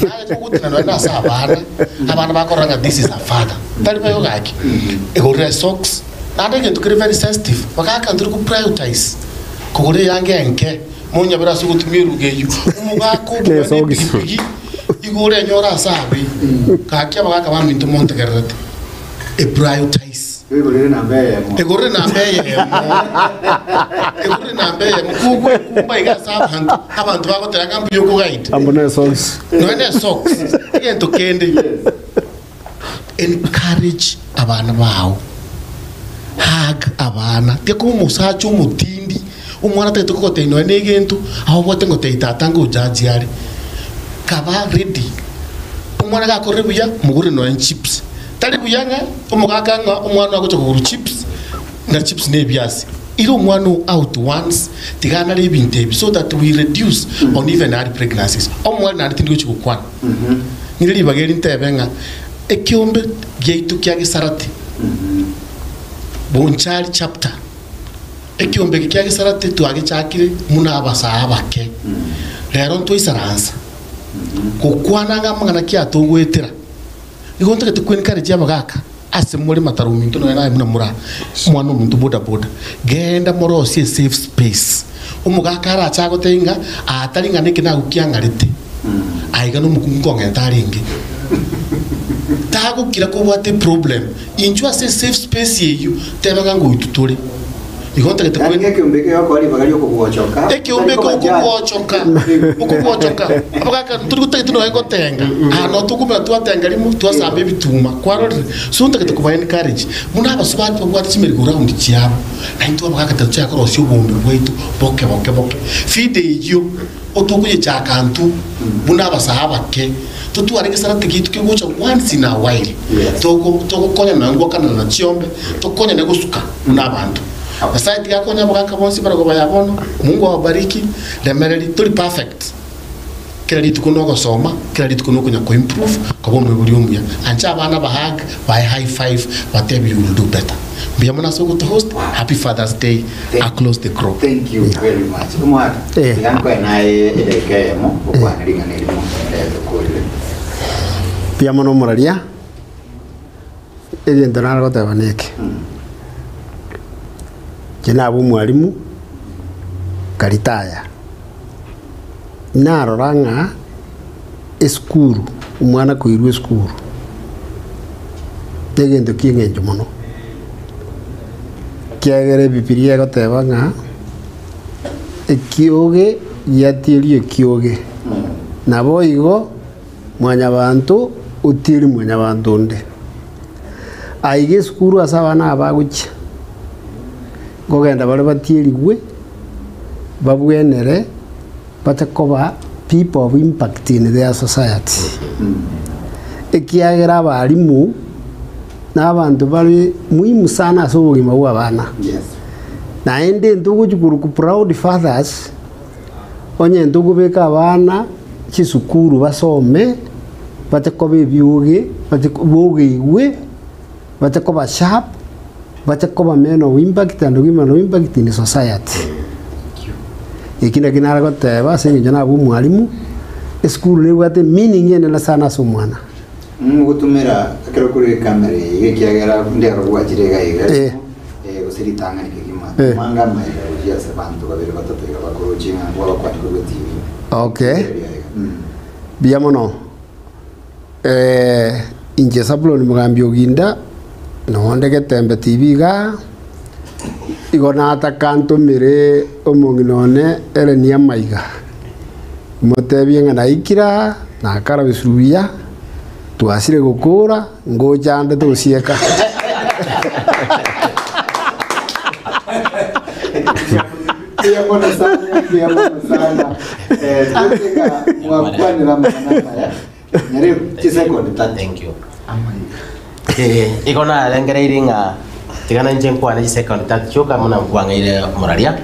Naye kogotina nonya nase abana, abana bakorora ng'a this is a father. Tari boigo gaki. Egorere esocks, naende egento kere very sensitive, bagaka ntori ko prioritize kogora eyanga enke, monyabere ase ogotumia eruga eyio, omogaka Ne obua esocks. nepigipigi, igo orenyore ase abe. Gaki abagaka baminto montegererete. Eprioritize. Egorere namba eyemo. Egorere namba eyemo. Egorere namba eyemo. Kogwekumba iga ase abanto, abanto bagoteba ng'a mbuya okogaita. Amo ne socks. Nonya ne socks. Egento kende, encourage abana bao. Hug abana. Tiga koba omosacha omotindi, omwana tagete kogotebia nonya na egento, ababwate ngotebia tata ngojaji are. Kaba ready. Omwana gakorire buya, mogorere nonya chips. Tari buya ng'a omogaka ng'a omwana agocha kogorwa chips, na chips ne ebiasi. Ira omwana oo out once, tiga anare ebinto ebi so that we reduce on even early pregnancies. Omwari naende tindi gochia gokwana. Ng'ire ribaga eri ntebe ng'a ekeombe giaito kia Gesarate, Bonchari chapter, ekeombe eke kia Gesarate twagechakire buna abasaa abake. Rero ntwaisaransa gokwana ng'a amang'ana ki atogoetera. Nigo ntagete kwencourage abagaka ase more mataro ominto nonya naye buna mora omwana ominto boda boda genda morosie esafe space omogaka arache agotebie ng'a aa tari ng'a neke nagokiang'arete aiga nomokungu nkong'enta arenge tagokira kobwate eproblem inchuo ase esafe space eyio teba ng'a ngoitwa tore. Igo ntagete Yaani kwe ekeombe eke gekoa ribaga ri'okobwochoka, ekeombe eke okobwochoka okobwochoka abagaka ntori gotagete nonya gotenga aa no tokomanya twatenga rimo twasamba ebituma kwarorire so ntagete koba encourage buna abasubati babwate chimerry go round chiabo na intwe abagaka tochake korosia oboombe bwaito boke boke boke feed eyio otokoyechaka intwe buna abasae abake totware egesarate giaito kegocha once in a while togo togokonyana nonya goakanana na chiombe tokonyane gosuka buna abanto. Nyasae tiga akonye abagaka bonsi barabwo baya bono. Mungu awabariki. Remereri tori perfect. Kera rituko nogosoma, kera rituko nokonya ko improve koba omoibori omuya. Ancha abana ba hug, bae high five, batebi you will do better. Mbuya mono ase ogoto host, happy father's day across the globe. Thank you very much. Omwaka, Eh. tiga nkoe naye edagika eyemo okwane ring'ana erimo eh, tokorire. Mbuya mono omoraria, Egento nare goteba neke, inche nabe omwalimu nkaritaya, narora ng'a esukuru, omwana koirwa esukuru na egento kia eng'encho mono, ekiagera ebibiria egoteba ng'a ekioge giatieria ekioge, naboigo. Mwanyabanto otieri mwanyabanto onde. Aiga esukuru ase abana aba bagochia, nkogenda bare batierigwe, babwenere, bache koba people of impact in their society. Ekiagera abalimu na abanto bare muhimu sana ase obogima bwa abana. Naende ntogochia korokwa proud fathers. Onye ntokobeka abana chisukuru basome, bache koba ebioge, bache bogeigwe, bache koba sharp, bache koba men of impact and women of impact in society. Eki naki nare goteba ase eng'encho nabe omwalimu, esukuru nebwate meaning enene sana ase omwana. Ngotumera ekero kore ekamera eye iga ekiagera ndero gwachire iga iga Eh. eh, gose ritang'ani kegima Eh. manga amaega gochia ase abanto babere batato iga bakoroche ng'a nkobakwania korwa TV. Okay. Rigereria iga. Mm. Mbuya mono. Eh, inche Zabulon Mugambi Oginda, nonde Getembe TV igaa, igo nataka ntomere omong'ina one Ellen Amaiga. Motebie ng'a naikire aa, nakarabisirwe buya, twasire gokora, ngocha ande tosieka. Mbuya mono sana, mbuya mono sana. Eh, tweteka mwakwanera amang'ana amaya. Nyarebe chisekondi tatu. Thank you. Eh, igo narengereirie ng'a tiga nainche nkwane chisekondi tatu chioka buna nkwang'eire omoraria.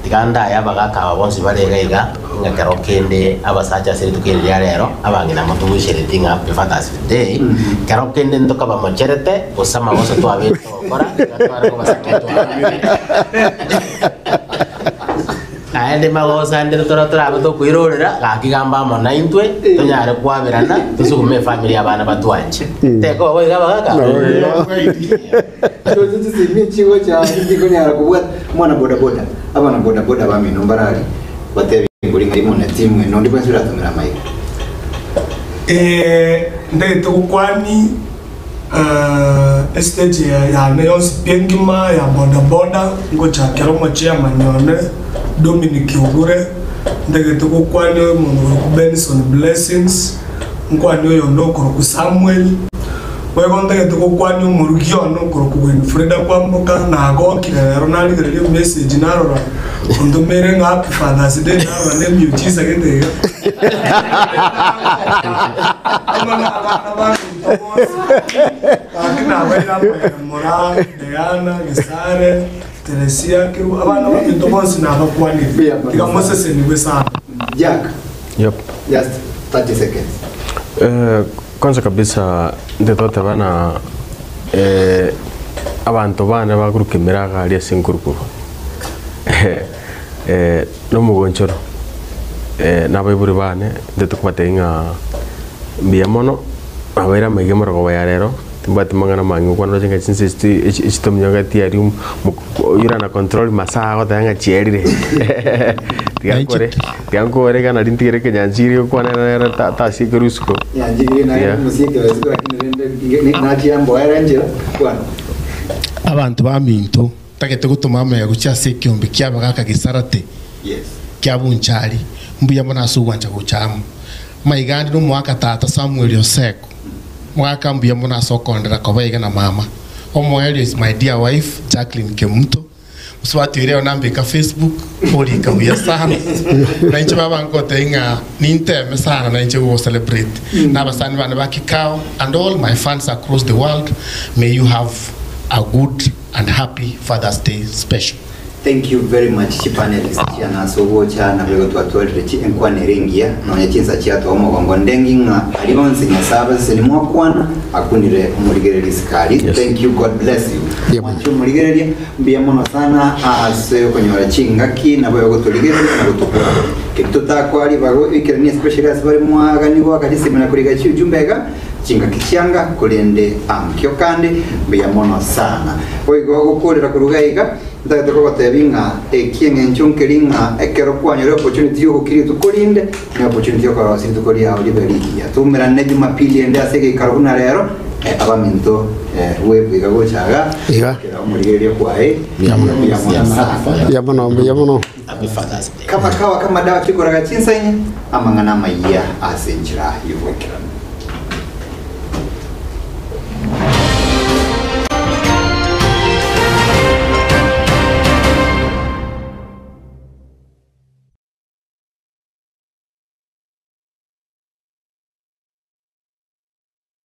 Tiga ndaye abagaaka aba bonsi bare iga iga, ng'a kero kende abasacha ase rituko eri ria rero, abang'ina motogoichereti ng'a happy Father's Day, kero kende ntokabamocherete, gose amagoso twabeire togokora, iga tware kobasaba twababere. Naende magoso ande totore torabe tokoirorera, gaki gamba amo naintwe, tonyare kwaberana, tosugume efamiri y'abana batwanche. Tekoba boigo abagaka? Chirochio chisemi chigocha tikonyara kobwata omwana bodaboda abana bodaboda bamino mbarari batebi ngori ng'ai muna timu eno onde bwensi oratomera amaiga. Eh, ndagete gokwani estage yane yonsi pi engima ya bodaboda ngochakera omochairman one Dominic Ogure, ndagete gokwani omonto okorokwa Benson Blessings, nkwane oyonde okorokwa Samuel. Boigo ntagete gokwania omorugi one okorokwa Winfrida Kwamboka, nagokire rero narigereria emessage narora ontomeire ng'a happy Father's Day narora nemiujiza gete iga. Amo na abana baminto bonsi gaki nabaire amaiga Moraa, Diana, Gesare, Teresia, Kerubo, abana baminto bonsi nabakwanire. Tiga mosesenigwe sana. Jack, Yep. just 30 seconds. Eh, Kwanza kabisa intwe toteba na abanto bane bakoruka emeraga aria ase enkurukuru nomogonchoro na abaibori bane intwe tokobatebia ng'a mbuya mono nabaire amaiga amarogoba ya rero timbwati mang'ana mange gokwana roche ng'a chinsa echi echi tominyogeti aria oyio orana control masaa agoteba ng'a chierire tiga nkore tiga nkore iga nari ntigere ekenyanchiri gokwana nere tasiekera isiko. Nyanchigiri naye Yeah. mosiekera isiko lakini rende nachia mboere enchera kwana. Abanto baminto, ntagete gotoma amaya gochia ase ekeombe ki'abagaaka gesarate Yes. kia Bunchari, mbuya mono ase ogwancha gocha amo. Maiga ande nomoaka tata Samuel Oseko, mogaka mbuya mono ase okondera koba iga na mama. Omoerio is my dear wife Jacqueline Kemunto, mosubati oria rero nambeka Facebook, orika buya sana. Na inche baba ngotebia ng'a ninteme sana na inche go celebrate na abasani bane ba Kikao and all my fans across the world, may you have a good and happy Father's Day special. Thank you very much chipanelist chiane ase ogocha naboigo twatwarire chi enkwana ere engiya nonya chinsa chiatoa omogongo ndengi ng'a aria bonsi Nyasae abaseseni mwakwana akunire omorigereria isiko aria Yes. thank you God bless you Yep. mwanche omorigereria mbuya mono sana ase okonyora chingaki naboigo gotorigereria na gotokwana keri totakoa ribaga oikeranie especially ase bare mwagani goaka chisemi na koriga chiujumbe iga Chingaki chianga, korende ankio kande mbuya mono sana. Boigo gokorera korwa iga iga, ntagete kogotebia ng'a eki eng'encho nkeri ng'a ekero kwanyora opportunity y'ogokira rituko rinde, ne opportunity y'okorosia rituko riao ribe rigiya. Toumerane Jumapili ende ase egeikaro buna rero, abaminto rwebwe iga gocha iga, Iga. kera omorigereria kwaye, mbuya mono sana. Mbuya mono, mbuya mono. Happy Father's Day. Kama kawa kama dawa chikoraga chinsa inye, amang'ana amayia ase enchera y'ogoikeranu.